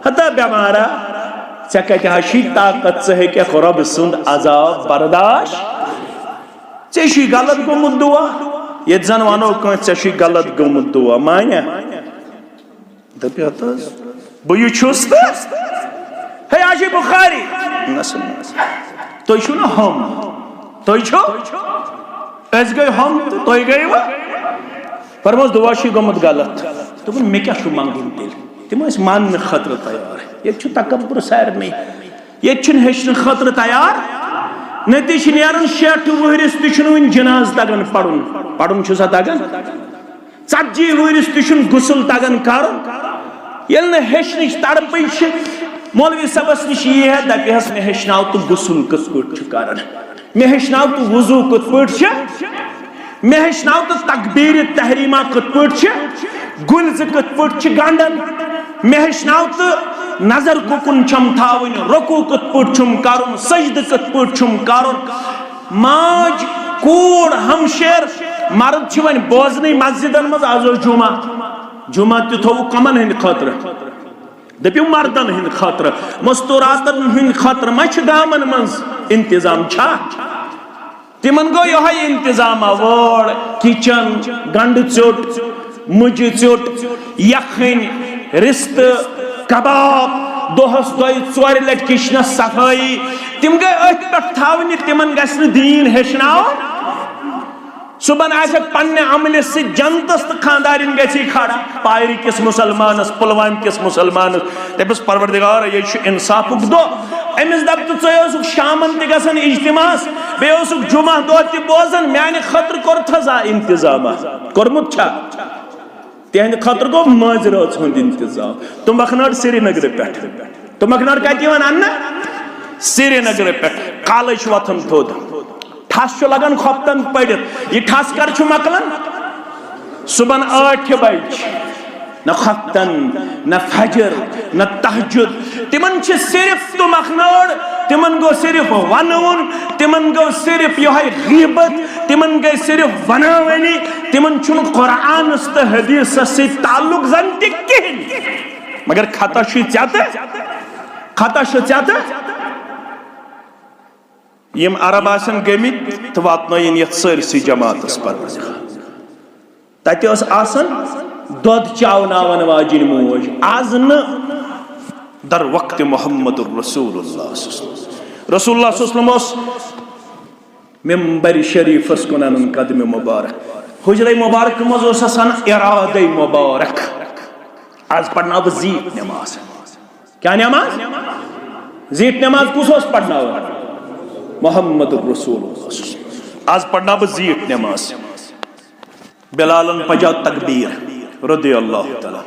ہتا بٮ۪مارا، ژےٚ کتہِ حظ چھُے طاقت، ژٕ ہیٚککھ رۄبہٕ سُنٛد عذاب برداشت؟" ژےٚ چھُے غلط گوٚمُت دُعا۔ ییٚتہِ زن ونو کٲنٛسہِ، "ژےٚ چھُے غلط گوٚمُت دُعا"، مانیا؟ دپہِ ہتہٕ حظ، بہٕ یہِ چھُس تہٕ۔ ہے، آز چھُے بخاری۔ نسا، نسا۔ تُہۍ چھِو نا ہم۔ تُہۍ چھِو؟ أسۍ گٔے ہم تہٕ تُہۍ گٔیوٕ؟ فرموس، دُعا چھُے گوٚمُت غلط۔ دوٚپُن، مےٚ کیٛاہ چھُ منٛگُن تیٚلہِ؟ تِم ٲسۍ ماننہٕ خٲطرٕ تیار۔ ییٚتہِ چھُ تکبر سارنٕے، ییٚتہِ چھُنہٕ ہیٚچھنہٕ خٲطرٕ تیار۔ نتیجہٕ چھُ نیران، شیٹھ وُہرِس تہِ چھُنہٕ وُنہِ جناز تگان پرُن۔ پرُن چھُ سا تگان؟ ژتجی وُہرِس تہِ چھُنہٕ غسل تگان کرُن۔ ییٚلہِ نہٕ ہیٚچھنٕچ تڑپٕے چھِ، مولوی صٲبس نِش یی ہے، دپہِ ہس، "مےٚ ہیٚچھناو تہٕ غسل کِتھ پٲٹھۍ چھُ کران، مےٚ ہیٚچھناو تہٕ وضو کِتھ پٲٹھۍ چھُ، مےٚ ہیٚچھناو تہٕ تکبیرِ تحریمہ کِتھ پٲٹھۍ چھِ، گُلۍ زٕ کِتھ پٲٹھۍ چھِ گنڈان، مےٚ ہیٚچھناو تہٕ نظر کُکُن چھم تھاوٕنۍ، رکوع کِتھ پٲٹھۍ چھُم کرُن، سجدٕ کِتھ پٲٹھۍ چھُم کرُن۔" ماج، کوٗر، ہمشیر، مرد چھِ وۄنۍ بوزنٕے مسجدن منٛز، از اوس جمعہ، جمعہ تہِ تھوٚوُکھ کمن ہٕنٛدِ خٲطرٕ؟ دٔپِو، مردن ہٕنٛدِ خٲطرٕ۔ مستوراتن ہٕنٛدِ خٲطرٕ ما چھِ گامن منٛز انتظام؟ چھا؟ تِمن گوٚو یِہوٚے انتظامہ، وٲر، کچن، گنڈٕ ژیوٚٹ، مُجہِ ژیوٚٹ، یکھٕنۍ، رستہٕ، کباب، دۄہس دۄیہِ ژورِ لٹہِ کچنس صفٲیی۔ تِم گٔے أتھۍ پٮ۪ٹھ تھاونہِ، تِمن گژھِ نہٕ دیٖن ہیٚچھناوُن۔ صبحن آسٮ۪کھ پننہِ عملہِ سۭتۍ جنتس تہٕ خاندارٮ۪ن گژھی کھڑا۔ پایرِ کِس مسلمانس، پلوامہِ کِس مسلمانس دپس، "پروردگار، یہِ چھُ انصافُک دۄہ۔" أمِس دپ، "تہٕ ژٕ اوسُکھ شامن تہِ گژھان اجتماعس، بیٚیہِ اوسُکھ جمعہ دۄہ تہِ بوزان، میانہِ خٲطرٕ کوٚرتھا زانٛہہ انتظامہ؟ کوٚرمُت چھا؟" تِہنٛدِ خٲطرٕ گوٚو مٲنزِ رٲژ ہُنٛد انتظام۔ تُمبکھ نٲر سرینگرٕ پٮ۪ٹھ۔ تُمبکھ نٲر کتہِ یِوان اننہٕ؟ سرینگرٕ پٮ۪ٹھ۔ کالے چھُ وۄتھان تھوٚد۔ ٹھس چھُ لگان خۄفتن پٔرِتھ۔ یہِ ٹھس کر چھُ مۄکلان؟ صبحن ٲٹھِ بجہِ۔ نہ خۄفتن، نہ فجر، نہ تہجد۔ تِمن چھِ صرف تُمبکھ نٲر، تِمن گوٚو صرف ونوُن، تِمن گوٚو صرف یِہوٚے غیبت، تِمن گٔے صرف وناوٲنی، تِمن چھُنہٕ قرآنس تہٕ حدیثس سۭتۍ تعلق زن تہِ کِہیٖنۍ۔ مگر خطا چھُے ژےٚ تہٕ، خطا چھُ ژےٚ تہٕ۔ یِم عرب آسن گٔمٕتۍ تہٕ واتنٲیِن یتھ سٲرسٕے جماعتس پروردگار۔ تتہِ ٲس آسان دۄد چاوناون واجِنۍ موج، از نہٕ۔ در وقت محمد رسول اللہ صلی اللہ علیہ وسلم۔ رسول اللہ صلی اللہ علیہ وسلم اوس ممبر شریفس کُن انان قدمِ مبارک۔ حجرے مبارک منٛز اوس آسان ارادے مبارک، از پرناو بہٕ زیٖٹھ نماز۔ کیا نماز؟ زیٖٹھ نماز کُس اوس پرناوان؟ محمد رسول اللہ۔ از پرناو بہٕ زیٖٹھ نماز۔ بلالن پجاو تکبیر رضی اللہ تعالیٰ۔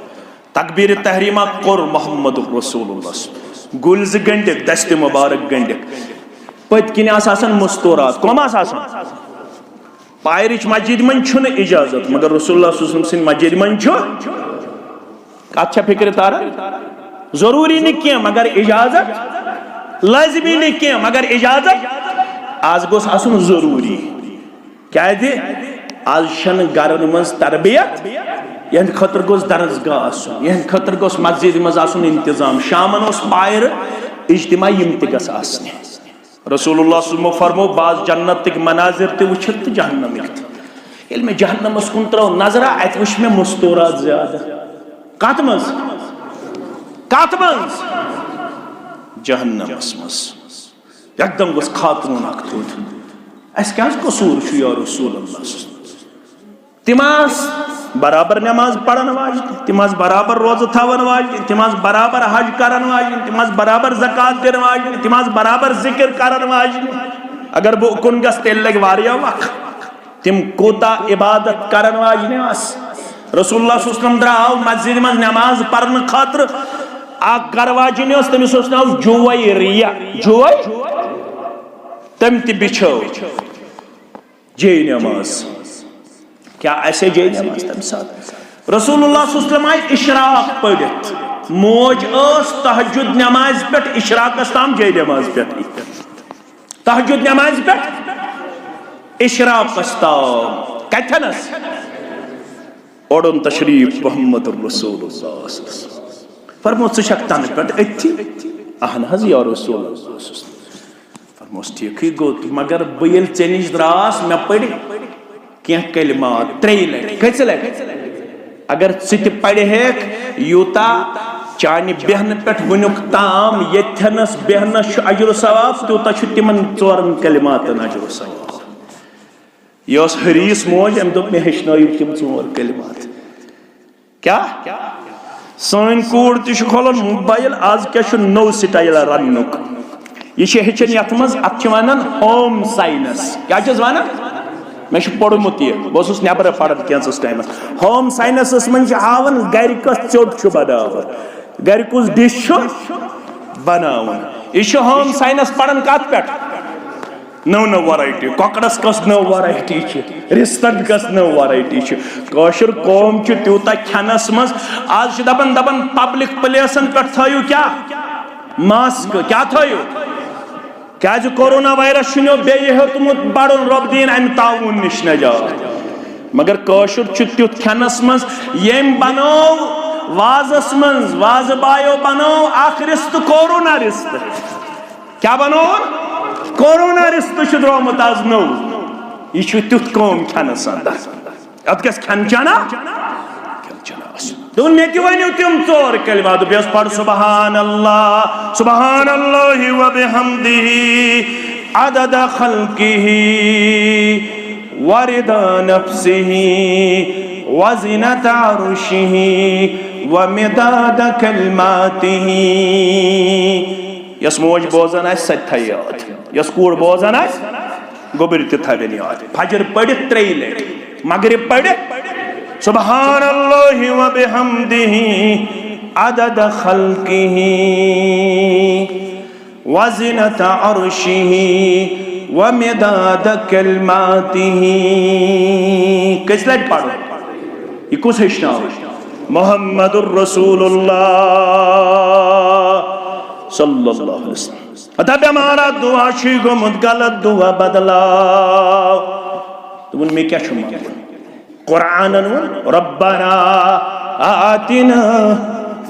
تکبیر تحریمہ کوٚر محمد رسول اللہ۔ گُلۍ زٕ گنڈِکھ، دستِ مبارک گنڈِکھ۔ پٔتۍ کِنۍ آسہٕ آسان مستورات۔ کۄم آسہٕ آسان؟ پایرِچ مسجد منٛز چھُنہٕ اجازت، مگر رسول اللہ صلی اللہ علیہ وسلم سٕنٛدِ مسجد منٛز چھُ۔ کتھ چھا فکرِ تران؟ ضروری نہٕ کینٛہہ، مگر اجازت۔ لازمی نہٕ کینٛہہ، مگر اجازت۔ از گوٚژھ آسُن ضروری۔ کیازِ؟ از چھنہٕ گرن منٛز تربیت، یہنٛدِ خٲطرٕ گوٚژھ درسگاہ آسُن، یہنٛدِ خٲطرٕ گوٚژھ مسجد منٛز آسُن انتظام۔ شامن اوس پایرٕ اجتماع، یِم تہِ گژھِ آسنہِ۔ رسول اللہ صلی اللہ علیہ وسلم فرمو، "بعض جنتٕکۍ مناظر تہِ وٕچھِتھ تہٕ جہنمٕکۍ تہِ۔" ییٚلہِ مےٚ جہنمس کُن ترٲو نظرہ، اتہِ وٕچھ مےٚ مستورات زیادٕ۔ کتھ منٛز؟ کتھ منٛز؟ جہنمس منٛز۔ یکدم گوٚژھ خاتوٗن اکھ تھوٚد۔ "اسہِ کیٛاہ حظ قصوٗر چھُ یا رسول اللہ؟" تِم آسہٕ برابر نماز پرن واجنہِ، تِم آسہٕ برابر روزٕ تھاون واجنہِ، تِم آسہٕ برابر حج کرن واجنہِ، تِم آسہٕ برابر زکوٰۃ دِنہٕ واجنہِ، تِم آسہٕ برابر ذکر کرن واجنہِ۔ اگر بہٕ اُکُن گژھٕ، تیٚلہِ لگہِ واریاہ وقت۔ تِم کوٗتاہ عبادت کرن واجنہِ آسہٕ۔ رسول اللہ صلی اللہ علیہ وسلم درٛاو مسجد منٛز نماز پرنہٕ خٲطرٕ۔ اکھ گرٕ واجِنۍ ٲس، تٔمِس اوس ناو جویریہ۔ جوے؟ تٔمۍ تہِ بِچھٲو جے نماز۔ کیا اسہِ جے نماز تمہِ ساتہٕ؟ رسول اللہ صلی اللہ علیہ وسلم آیہِ اشراق پٔرِتھ۔ موج ٲس تہجد نمازِ پٮ۪ٹھ اشراقس تام جے نمازِ پٮ۪ٹھ۔ تہجد نمازِ پٮ۪ٹھ اشراقس تام۔ کتھنس؟ اوٚڑُن تشریف محمد رسول اللہ صلی اللہ علیہ وسلم۔ فرمو، "ژٕ چھکھ تنہٕ پٮ۪ٹھ أتھی؟" "اہن حظ یا رسول اللہ صلی اللہ علیہ وسلم۔" فرموس، "ٹھیکھٕے گوٚو، مگر بہٕ ییٚلہِ ژےٚ نِش درٛاس، مےٚ پٔرۍ کینٛہہ کلمات ترٛیٚیہِ لٹہِ۔" کٔژِ لٹہِ؟ اگر ژٕ تہِ پرِہیکھ، یوٗتاہ چانہِ بیہنہٕ پٮ۪ٹھ وٕنیُک تام ییٚتھٮ۪نس بیہنس چھُ اجر و ثواب، تیوٗتاہ چھُ تِمن ژورن کلماتن اجر و ثواب۔ یہِ ٲس حریٖص موج، أمۍ دوٚپ، "مےٚ ہیٚچھنٲیِو تِم ژور کلمات۔" کیٛاہ؟ سٲنۍ کوٗر تہِ چھِ کھولان موبایل، آز کیٛاہ چھُ نوٚو سٹایل رننُک؟ یہِ چھِ ہیٚچھان یتھ منٛز، اتھ چھِ ونان ہوم ساینس۔ کیٛاہ چھِس ونان؟ مےٚ چھُ پوٚرمُت یہِ، بہٕ اوسُس نٮ۪برٕ پران کینٛژس ٹایمس۔ ہوم ساینسس منٛز چھِ ہاوان گرِ کۄس ژیوٚٹ چھُ بناوان، گرِ کُس ڈِش چھُ بناوُن۔ یہِ چھُ ہوم ساینس پران کتھ پٮ۪ٹھ؟ نٔو نٔو ویرایٹی، کۄکرس کۄس نٔو ویرایٹی چھِ، رِستن کۄس نٔو ویرایٹی چھِ۔ کٲشُر قوم چھُ تیوٗتاہ کھٮ۪نس منٛز، آز چھِ دپان، دپان پبلک پلیسن پٮ۪ٹھ تھٲیِو کیٛاہ؟ ماسک۔ کیٛاہ تھٲیِو؟ کیٛازِ کورونا وایرس چھُنہٕ بیٚیہِ ہیوٚتمُت بڑُن، رۄب دِیِن امہِ تعاوُن نِش نجات۔ مگر کٲشُر چھُ تیُتھ کھٮ۪نس منٛز، ییٚمۍ بنوو وازس منٛز، وازٕ بایو بنوو اکھ رِستہٕ، کورونا رِستہٕ۔ کیٛاہ بنووُن؟ کورونا رِستہٕ چھُ درٛامُت آز نوٚو۔ یہِ چھُ تیُتھ قوم کھٮ۪نس اندر۔ اتھ گژھِ کھٮ۪ن چٮ۪نا، کھٮ۪ن چٮ۪نا آسُن۔ دوٚپُن، مےٚ تہِ ؤنِو تِم ژور کلمات۔ دوٚپُس، پَر سبحان اللہ، سبحان اللہ و بحمدہ، عدد خلقہ، و رضا نفسہ، و زنت عرشہ، و مداد کلماتہ۔ یۄس موج بوزان آسہِ، سۄ تہِ تھایہِ یاد۔ یۄس کوٗر بوزان آسہِ، گوٚبرۍ تہِ تھاوٮ۪ن یاد۔ فجر پٔرِتھ ترٛیٚیہِ لٹہِ، مغرب پٔرِتھ، سبحان اللہ و بحمدہ، عدد خلقہ، و زنت عرشہ، و مداد کلماتہ۔ کٔژِ لٹہِ پرُن؟ یہِ کُس ہیٚچھناوِ؟ محمد رسول اللہ صلی اللہ علیہ وسلم۔ ہتا بیمارا دعا چھُے گوٚمُت غلط، دعا بدلاو۔ دوٚپُن، مےٚ کیٛاہ چھُ منٛگُن؟ قرآنن ووٚن، ربنا آتنا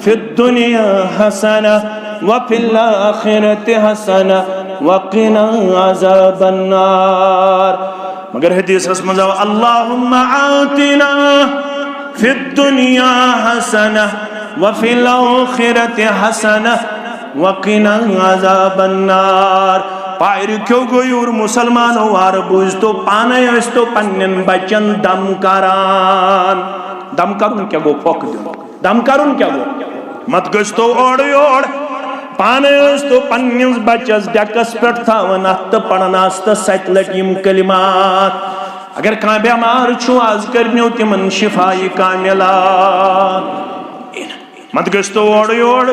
فی الدنیا حسنہ وفی الآخرۃ حسنہ وقنا عذاب النار۔ مگر حدیثس منٛز آو، اللہم آتنا فی الدنیا حسنہ وفی الآخرۃ حسنہ وقنا عذاب النار۔ پارِ کیو گوٚو یور مسلمانو وار بوٗزتو، پانے ٲسۍتو پننٮ۪ن بچن دم کران۔ دم کرُن کیٛاہ گوٚو؟ پھۄکھ دیُن۔ دم کرُن کیٛاہ گوٚو؟ مت گٔژھتو اورٕ یور۔ پانے ٲسۍتو پننِس بچس ڈیکس پٮ۪ٹھ تھاوان اتھ تہٕ پران آس تس ستہِ لٹہِ یِم کلمات۔ اگر کانٛہہ بٮ۪مار چھُ، آز کٔرنو تِمن شفایہِ کاملہ۔ مت گٔژھتو اورٕ یور،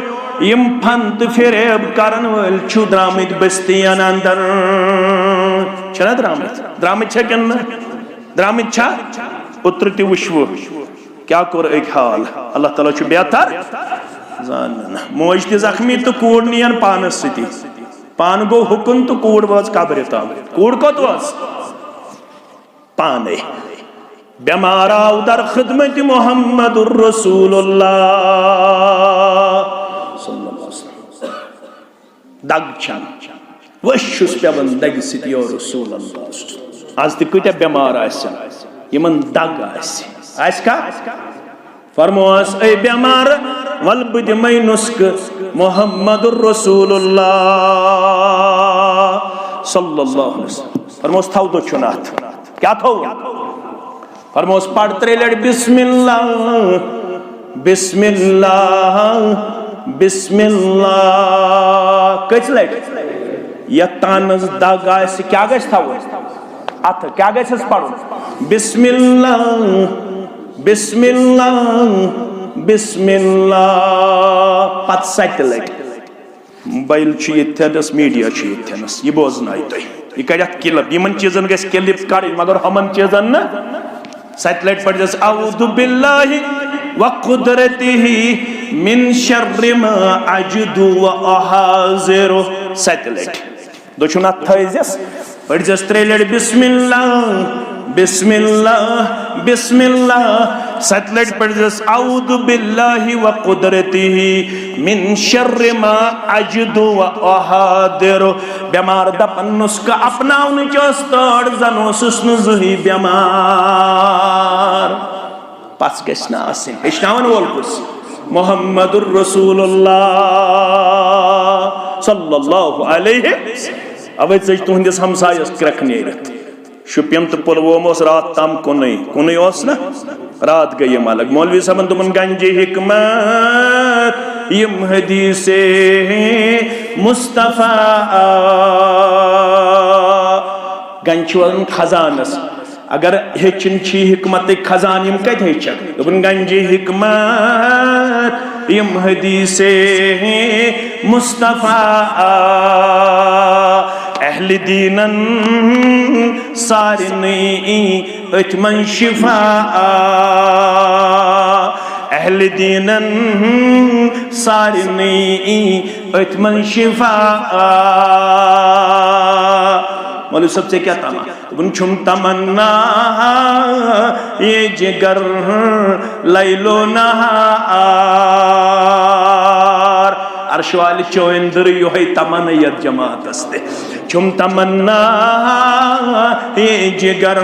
یِم فن تہٕ فریب کرن وٲلۍ چھِو درامٕتۍ بستین اندر۔ چھِنہ درامٕتۍ؟ درامٕتۍ چھا کِنہٕ نہ؟ درامٕتۍ چھا؟ اوترٕ تہِ وٕچھوٕ کیٛاہ کوٚر أکۍ حال۔ اللہ تعالیٰ چھُ بہتر زانان۔ موج تہِ زخمی تہٕ کوٗر نِیَن پانس سۭتی۔ پانہٕ گوٚو حُکُن تہٕ کوٗر وٲژ قبرِ تام۔ کوٗر کوٚت وٲژ؟ پانے۔ بیمار آو در خدمت محمد رسول اللہ صلی اللہ علیہ وسلم۔ دگ چھم۔ وش چھُس پٮ۪وان دگہِ سۭتۍ یا رسول اللہ۔ آز تہِ کۭتیاہ بیمار آسن، یِمن دگ آسہِ۔ آسہِ کا؟ فرموس، اے بیمار، ول بہٕ دِمے نُسخہٕ۔ محمد رسول اللہ صلی اللہ علیہ وسلم۔ فرموس، تھاو دٔچھُن اتھ۔ کیٛاہ تھوٚو؟ فرموس، پَر ترٛےٚ لٹہِ، بسم اللہ، بسم اللہ، بسم اللہ۔ کٔژِ لٹہِ؟ یتھ تانس دگ آسہِ، کیٛاہ گژھِ تھاوُن؟ اتھٕ۔ کیٛاہ گژھٮ۪س پرُن؟ بسم اللہ، بسم اللہ، بسم اللہ۔ پتہٕ ستہِ لٹہِ۔ موبایل چھُ ییٚتھٮ۪نس، میڈیا چھُ ییٚتھٮ۪نس، یہِ بوزنایہِ تۄہہِ۔ یہِ کڑِ اتھ کلپ۔ یِمن چیٖزن گژھِ کلپ کڑٕنۍ، مگر ہُمن چیٖزن نہٕ۔ ستہِ لٹہِ پڑھزٮ۪س، اعوذ باللہ و قدرتہ من شر ما اجد و احاذر۔ ستہِ لٹہِ۔ دٔچھُن اتھ تھٲیزٮ۪س، پٔرزٮ۪س ترٛےٚ لٹہِ، بسم اللہ، بسم اللہ، بسم اللہ۔ ستہِ لٹہِ پٔرزٮ۪س، اعوذ باللہ و قدرتہ من شر ما اجد و احاذر۔ بٮ۪مار دپان، نُسخہٕ اپناونٕچ ٲس تٲڑ، زن اوسُس نہٕ زٕہٕے بٮ۪مار۔ پژھ گژھِ نہٕ آسٕنۍ۔ ہیٚچھناون وول کُس؟ محمد رسول اللہ صلی اللہ علیہ۔ اوے ژٔج تُہنٛدِس ہمسایس کرٛکھ نیٖرِتھ۔ شُپین تہٕ پُلووم اوس راتھ تام کُنُے، کُنُے اوس نہ؟ راتھ گٔے یِم الگ۔ مولوی صٲبن دوٚپُن، گنجِ حکمت یِم حدیث مصطفیٰ۔ گنج چھِ وَنان خزانس۔ اگر ہیٚچھِن چھی حکمتٕکۍ خزانہٕ، یِم کتہِ ہیٚچھکھ؟ دوٚپُن، گنجِ حکمت یِم حدیث مصطفیٰ۔ اہل دیٖنن سارنٕے أتھۍ منٛز شفا۔ اہل دیٖنن سارنٕے أتھۍ منٛز شفا۔ مولوی صٲب، ژےٚ کیٛاہ تمنا؟ دوٚپُن، چھُم تمنا یہِ جگر لیل و نہار۔ عرش والہِ چٲنۍ دٕرٕ یِہوٚے تمنا یتھ جماعتس تہِ۔ چھُم تمنا یہِ جگر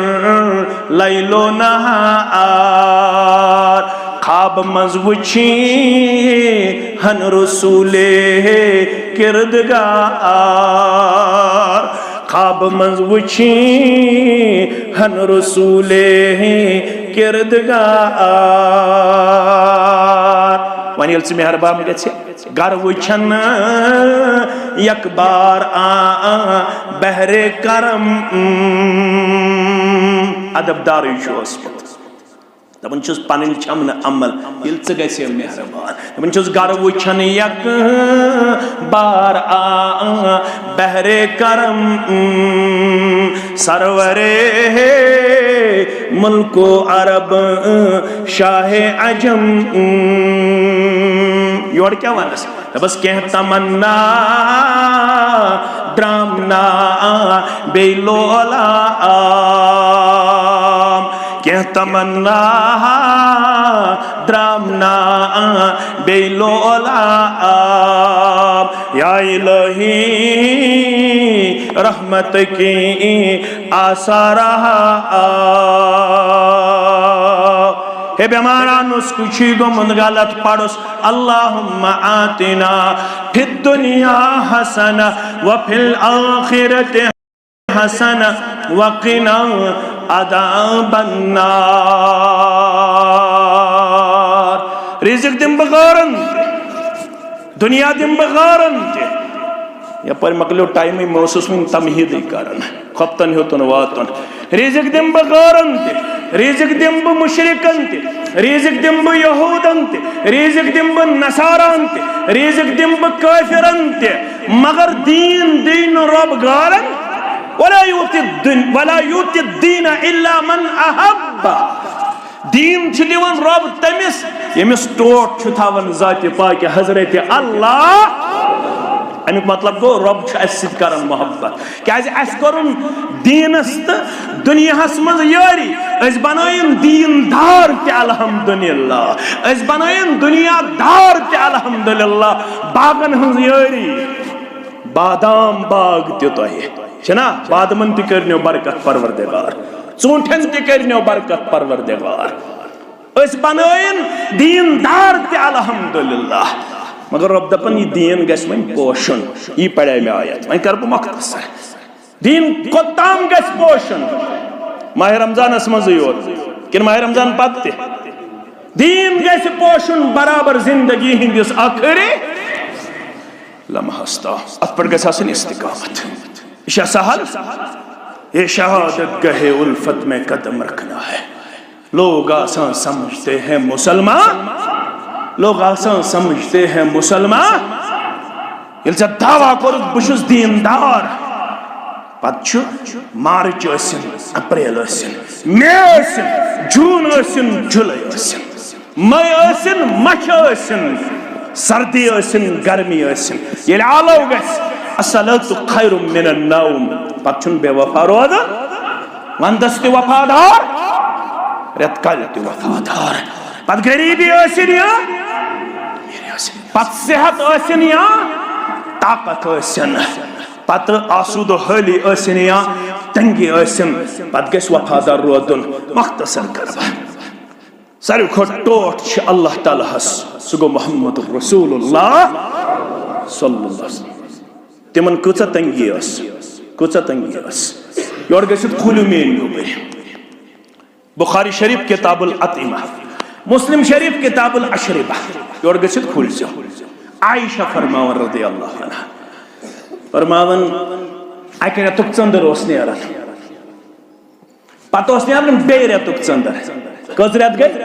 لیل و نہار۔ خواب منٛز وٕچھی ہن رسولے کردگار۔ خواب منٛز وٕچھی ہن رسولے کردگار۔ وۄنۍ ییٚلہِ ژٕ مہربان گژھِ، گرٕ وٕچھن یک بار آ، آ، بحر کرم۔ ادب دارٕے چھُ اوسمُت۔ دپان چھُس، پنٕنۍ چھَم نہٕ عمل، ییٚلہِ ژٕ گژھِ مہربان۔ دپان چھُس، گرٕ وٕچھن یک بار آ بحر کرم، سرور ملک و عرب شاہ عجم۔ یورٕ کیٛاہ ونس؟ دپس، کینٛہہ تمنا درامنا بیٚیہِ لولام، کینٛہہ تمنا درامنا بیٚیہِ لولام۔ یا الہی، رحمت کی آثارہ۔ ہے بیمارا، نسخہٕ چھُے گوٚمُت غلط، پرُس، اللہم آتنا فی الدنیا حسنہ وفی الآخرۃ حسنہ وقنا عذاب النار۔ رزق دِمہٕ بہٕ غٲرن، دُنیا دِمہٕ بہٕ غٲرن تہِ۔ یپٲرۍ مۄکلیو ٹایمٕے، مےٚ اوسُس وُنہِ تمہیٖدٕے کران، خۄفتن ہیوٚتُن واتُن۔ رزق دِمہٕ بہٕ غٲرن تہِ، رزق دِمہٕ بہٕ مُشرکن تہِ، رزق دِمہٕ بہٕ یہوٗدن تہِ، رزق دِمہٕ بہٕ نصاراہن تہِ، رزق دِمہٕ بہٕ کٲفرن تہِ، مگر دیٖن دی نہٕ رۄب غٲرن۔ ولا یؤتی الدین، ولا یؤتی الدین الا من احب۔ دیٖن چھُ دِوان رۄب تٔمِس، ییٚمِس ٹوٹھ چھُ تھاوان ذاتِ پاکہِ حضرت اللہ۔ اَمیُک مطلب گوٚو، رۄب چھُ اَسہِ سۭتۍ کران محبت۔ کیازِ؟ اَسہِ کوٚرُن دیٖنَس تہٕ دُنیاہَس منٛز یٲری۔ أسۍ بنٲیِن دیٖن دار تہِ الحمدللہ، أسۍ بنٲیِن دُنیا دار تہِ الحمدللہ۔ باغن ہٕنٛز یٲری، بادام باغ تہِ تۄہہِ، چھِنا؟ بادمن تہِ کٔرنیو برکت پروردگار، ژوٗنٛٹھٮ۪ن تہِ کٔرنیو برکت پروردگار۔ أسۍ بنٲیِن دیٖن دار تہِ الحمدللہ۔ مگر رۄب دپان، یہِ دیٖن گژھِ وۄنۍ پوشُن۔ یی پرے مےٚ آیت، وۄنۍ کرٕ بہٕ مۄختصر۔ دیٖن کوٚت تام گژھِ پوشُن؟ ماہِ رمضانس منٛزٕے یوت کِنہٕ ماہِ رمضان پتہٕ تہِ؟ دیٖن گژھِ پوشُن برابر زندگی ہٕنٛدِس ٲخری لمحس تام۔ اتھ پٮ۪ٹھ گژھِ آسٕنۍ استقامت۔ یہِ چھا سہل؟ یہ شہادت گاہِ الفت میں قدم رکھنا ہے۔ لوگ آسان سمجھتے ہیں مسلمان، لوگ آسان سمجھتے ہیں مسلمان۔ ییٚلہِ ژےٚ دعویٰ کوٚرُتھ، بہٕ چھُس دیٖندار، پتہٕ چھُ مارچ ٲسِن، اپریل ٲسِن، مے ٲسِن، جوٗن ٲسِن، جُلے ٲسِن، مے ٲسِن، مچھ ٲسِن، سردی ٲسِن، گرمی ٲسِن، ییٚلہِ آلو گژھِ، الصلاۃ خیر من النوم، پتہٕ چھُنہٕ بے وفا روزان۔ ونٛدس تہِ وفادار، رٮ۪تہٕ کالہِ تہِ وفادار۔ پتہٕ غریبی ٲسِن یا، پتہٕ صحت ٲسِن یا طاقت ٲسِن، پتہٕ آسوٗدٕ حٲلی ٲسِن یا تنگی ٲسِن، پتہٕ گژھِ وفادار روزُن۔ مختصر کرٕ بہٕ۔ ساروی کھۄتہٕ ٹوٹھ چھِ اللہ تعالیٰ ہس، سُہ گوٚو محمد رسول اللہ صلی اللہ علیہ وسلم۔ تِمن کۭژاہ تنگی ٲس، کۭژاہ تنگی ٲس۔ یورٕ گٔژھِتھ کھوٗلِو میٲنۍ گوٚبٕرۍ۔ بخاری شریف کتاب الاطعمہ، مسلم شریف کتاب الاشربہ، یور گٔژھِتھ کھوٗلۍ زیو۔ عائشہ فرماوان رضی اللہ عنہا، فرماوان، اکہِ رٮ۪تُک ژٔنٛدٕر اوس نیران، پتہٕ اوس نیران بیٚیہِ رٮ۪تُک ژٔنٛدٕر۔ کٔژ رٮ۪تھ گٔے؟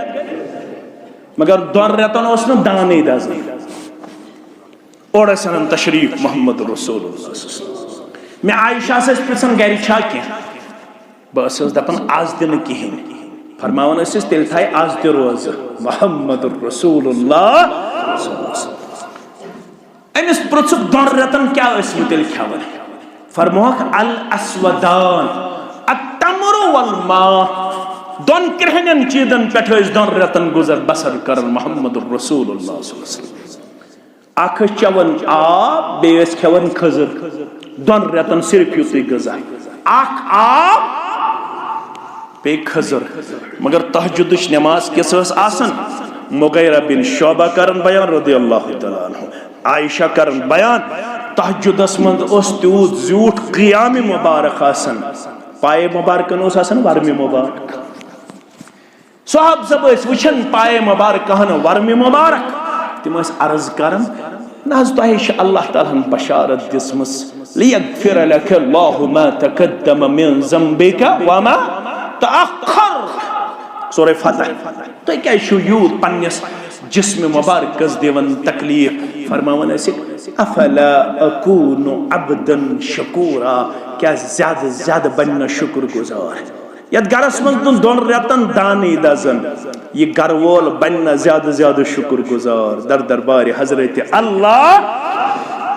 مگر دۄن رٮ۪تن اوس نہٕ دانٕے دزان۔ اورٕ ٲسۍ انان تشریف محمد رسول اللہ صلی اللہ علیہ وسلم۔ مےٚ عائشہ ٲس پرژھان، گرِ چھا کینٛہہ؟ بہٕ ٲسٕس دَپان، "از تہِ نہٕ کِہیٖنۍ۔" فرماوان ٲسِس، "تیٚلہِ تھایہِ از تہِ روزٕ محمد رسول اللہ صلی اللہ علیہ وسلم۔" أمِس پرٛژھُکھ، "دۄن رٮ۪تن کیٛاہ ٲسوٕ تیٚلہِ کھٮ۪وان؟" فرمووُکھ، "الاسودان، التمر والماء۔" دۄن کرٛہنٮ۪ن چیٖزن پٮ۪ٹھ ٲسۍ دۄن رٮ۪تن گُزر بسر کران محمد رسول اللہ صلی اللہ علیہ وسلم۔ اکھ ٲسۍ چٮ۪وان آب، بیٚیہِ ٲسۍ کھٮ۪وان کھٔزٕر۔ دۄن رٮ۪تن صرف یُتُے غذا۔ اکھ آب، بیٚیہِ کھٔزٕر۔ مگر تہجدٕچ نماز کِژھ ٲس آسان؟ مغیرہ بن شعبہ کرن بیان رضی اللہ تعالیٰ عنہ، عائشہ کرن بیان، تہجدس منٛز اوس تیوٗت زیوٗٹھ قیام مبارک آسان، پایہِ مبارکن اوس آسان ورمہِ مبارک۔ صحابہ صٲب ٲسۍ وٕچھان پایہِ مبارک ہن ورمہِ مبارک، تِم ٲسۍ عرض کران، "نہ حظ، تۄہہِ چھِ اللہ تعالیٰ ہن بشارت دِژمٕژ، لیغفر لک اللہ ما تقدم من ذنبک وما تأخر۔" سورہ فتح۔ تُہۍ کیازِ چھِو یوٗت پننِس جسم مبارکس دِوان تکلیف؟ فرماوان ٲسِکھ، "افلا اکون عبدا شکورا"، کیازِ زیادٕ زیادٕ بنہِ نہ شُکر گُزار؟ یتھ گرس منٛز نہٕ دۄن رٮ۪تن دانٕے دزان، یہِ گرٕ وول بنہِ نہ زیادٕ زیادٕ شُکر گُزار در دربارِ حضرت اللہ۔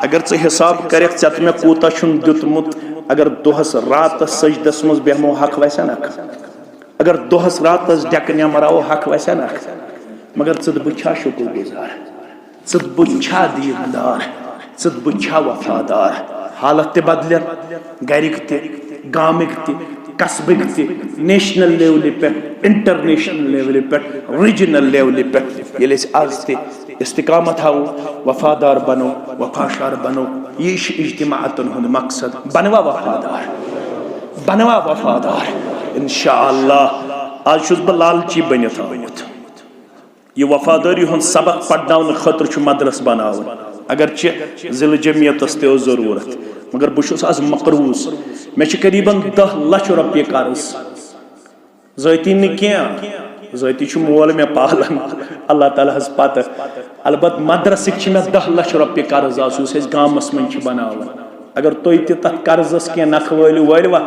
اگر ژٕ حساب کرکھ، ژےٚ تہٕ مےٚ کوٗتاہ چھُن دیُتمُت، اگر دۄہس راتس سجدس منٛز بیہمو، حق وسہِ نکھ؟ اگر دۄہس راتس ڈٮ۪کہٕ نٮ۪مراوو، حق وسہِ نکھ؟ مگر ژٕ تہٕ بہٕ چھا شُکر گُزار؟ ژٕ تہٕ بہٕ چھا دیٖندار؟ ژٕ تہٕ بہٕ چھا وفادار؟ حالت تہِ بدلن، گرِکۍ تہِ، گامٕکۍ تہِ، قصبٕکۍ تہِ، نیشنل لیولہِ پٮ۪ٹھ، انٹرنیشنل لیولہِ پٮ۪ٹھ، ریجنل لیولہِ پٮ۪ٹھ۔ ییٚلہِ أسۍ از تہِ استقامت ہاوو، وفادار بنو، وفاشار بنو، یہِ چھُ اجتماعاتن ہُنٛد مقصد۔ بنوا وفادار، بنوا وفادار۔ انشاءاللہ از چھُس بہٕ لالچی بٔنِتھ آمُت۔ یہِ وفادٲری ہُنٛد سبق پرناونہٕ خٲطرٕ چھُ مدرسہٕ بناوُن، اگرچہِ ضلع جمعیتس تہِ ٲس ضروٗرت، مگر بہٕ چھُس از مقروض۔ مےٚ چھِ قریباً دَہ لچھ رۄپیہِ قرض، ذٲتی نہٕ کینٛہہ، ذٲتی چھُ مول مےٚ پالان، اللہ تعالیٰ ہس پتہٕ۔ البتہٕ مدرسٕکۍ چھِ مےٚ دَہ لچھ رۄپیہِ قرض، آز یُس أسۍ گامس منٛز چھِ بناوان۔ اگر تُہۍ تہِ تتھ قرضس کینٛہہ نکھٕ وٲلِو، وٲلِوا؟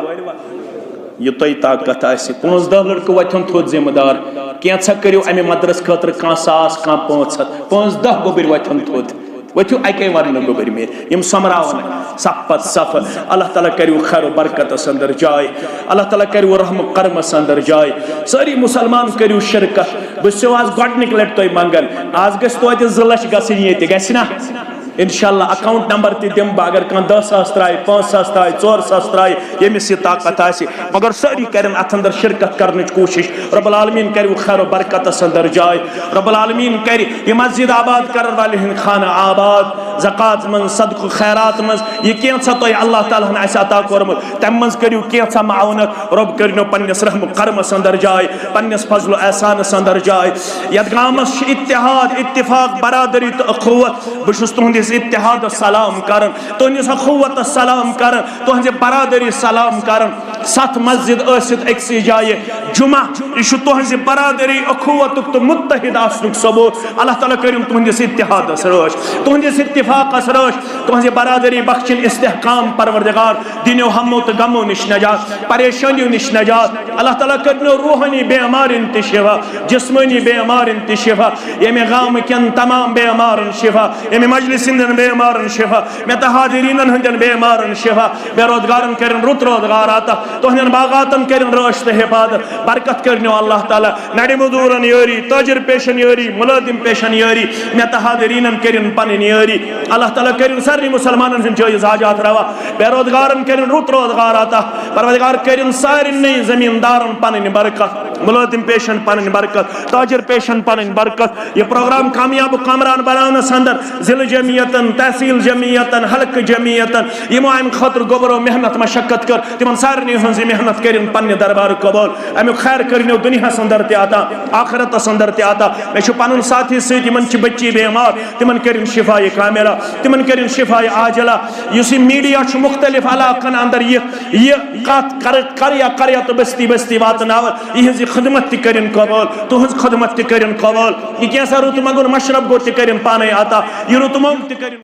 یہِ تۄہہِ طاقت آسہِ، پانٛژھ دَہ لڑکہٕ وۄتھن تھوٚد ذمہٕ دار، کینٛژھا کٔرِو امہِ مدرسہٕ خٲطرٕ، کانٛہہ ساس، کانٛہہ پانٛژھ ہتھ، پانٛژھ دَہ گوٚبٕرۍ وۄتھن تھوٚد، ؤتھِو اکے ورنہٕ گوٚبٕرۍ مےٚ، یِم سۄمراون صف پتہٕ صف۔ اللہ تعالیٰ کٔرِو خیر و برکتس اندر جاے، اللہ تعالیٰ کٔرِو رحم و کرمس اندر جاے۔ سٲری مسلمان کٔرِو شرکت۔ بہٕ چھُسو آز گۄڈنِکۍ لٹہِ تۄہہِ منگان، آز گژھِ توتہِ زٕ لچھ گژھٕنۍ ییٚتہِ، گژھِ نا؟ انشاءاللہ اکاؤنٹ نمبر تہِ دِمہٕ بہٕ، اگر کانٛہہ دَہ ساس ترٛایہِ، پانٛژھ ساس ترٛایہِ، ژور ساس ترٛایہِ، ییٚمِس یہِ طاقت آسہِ، مگر سٲری کرن اتھ اندر شرکت کرنٕچ کوٗشش۔ رب العالمین کرِ خیر و برکتس اندر جاے، رب العالمین کرِ یہِ مسجد آباد کرن والٮ۪ن ہٕنٛدۍ خانہٕ آباد، زکوٰۃ منٛز، صدقہٕ خیرات منٛز، یہِ کینٛژھا تۄہہِ اللہ تعالیٰ ہن آسہِ عطا کوٚرمُت، تمہِ منٛز کٔرِو کینٛژھا معاونت۔ رب کٔرِنو پننِس رحم و کرمس اندر جاے، پننِس فضل و احسانس اندر جاے۔ یتھ گامس چھُ اتحاد، اتفاق، برادری تہٕ اخوت۔ بہٕ چھُس تُہنٛدِس اتحادس سلام کران، تُہنٛدِس اخوتس سلام کران، تُہنٛزِ برادری سلام کران۔ ستھ مسجد ٲسِتھ أکسٕے جایہِ جمعہ، یہِ چھُ تُہنٛزِ برادری، اخوتُک تہٕ متحد آسنُک ثبوت۔ اللہ تعالیٰ کٔرِن تُہنٛدِس اتحادس رٲچھ، تُہنٛدِس اتفاقس رٲچھ، تُہنٛزِ برادری بخشِن استحکام۔ پروردگار، دِنیو ہمو تہٕ غمو نِش نجات، پریشٲنیو نِش نجات۔ اللہ تعالیٰ کٔرنو روحٲنی بیمارٮ۪ن تہِ شفا، جسمٲنی بیمارٮ۪ن تہِ شفا، ییٚمہِ گامہٕ کٮ۪ن تمام بیمارن شفا، ییٚمہِ مجلس ہٕنٛدٮ۪ن بیمارن شفا، مےٚ تہٕ حاضریٖنن ہٕنٛدٮ۪ن بیمارن شفا، بے روزگارن کٔرِن رُت روزگار عطا، تُہنٛدٮ۪ن باغاتن کٔرِن رٲچھ تہٕ حفاظت، برکت کٔرنو اللہ تعالیٰ، نڑِ مزورن یٲری، تاجر پیشن یٲری، ملازم پیشن یٲری، مےٚ تہٕ حاضریٖنن کٔرِن پنٕنۍ یٲری۔ اللہ تعالیٰ کٔرِن سارنٕے مسلمانن ہٕنٛدۍ جٲیز حاجات روا، بے روزگارن کٔرِن رُت روزگار عطا، پروردگار کٔرِن سارنٕے زمیٖندارن پنٕنۍ برکت، ملازم پیشن پنٕنۍ برکت، تاجر پیشن پنٕنۍ برکت۔ یہِ پروگرام کامیاب و کامران بناونس اندر ضلع جمعیتن، تحصیل جمعیتن، حلقہٕ جمعیتن، یِمو امہِ خٲطرٕ گوٚبرو محنت مشقت کٔر، تِمن سارنٕے ہٕنٛز یہِ محنت کٔرِن پننہِ دربارُک قبول۔ اَمیُک خیر کٔرِنو دُنیاہَس اندر تہِ عطا، آخرتَس اندر تہِ عطا۔ مےٚ چھُ پَنُن ساتھی سۭتۍ، یِمَن چھِ بَچی بیمار، تِمَن کٔرِن شِفایہِ کاملہ، تِمَن کٔرِن شِفایہِ عاجلہ۔ یُس یہِ میٖڈیا چھُ مُختلف علاقَن اندر یہِ، یہِ کَتھ کَرٕ، قریہ قریہ تہٕ بستی بستی واتناوان، یِہٕنٛز یہِ خدمت تہِ کٔرِن قبول، تُہٕنٛز خدمت تہِ کٔرِن قبول۔ یہِ کینٛژھا رُت منٛگُن مشرب گوٚو تہِ کٔرِن پانَے عطا، یہِ رُت منٛگ تہِ کٔرِن۔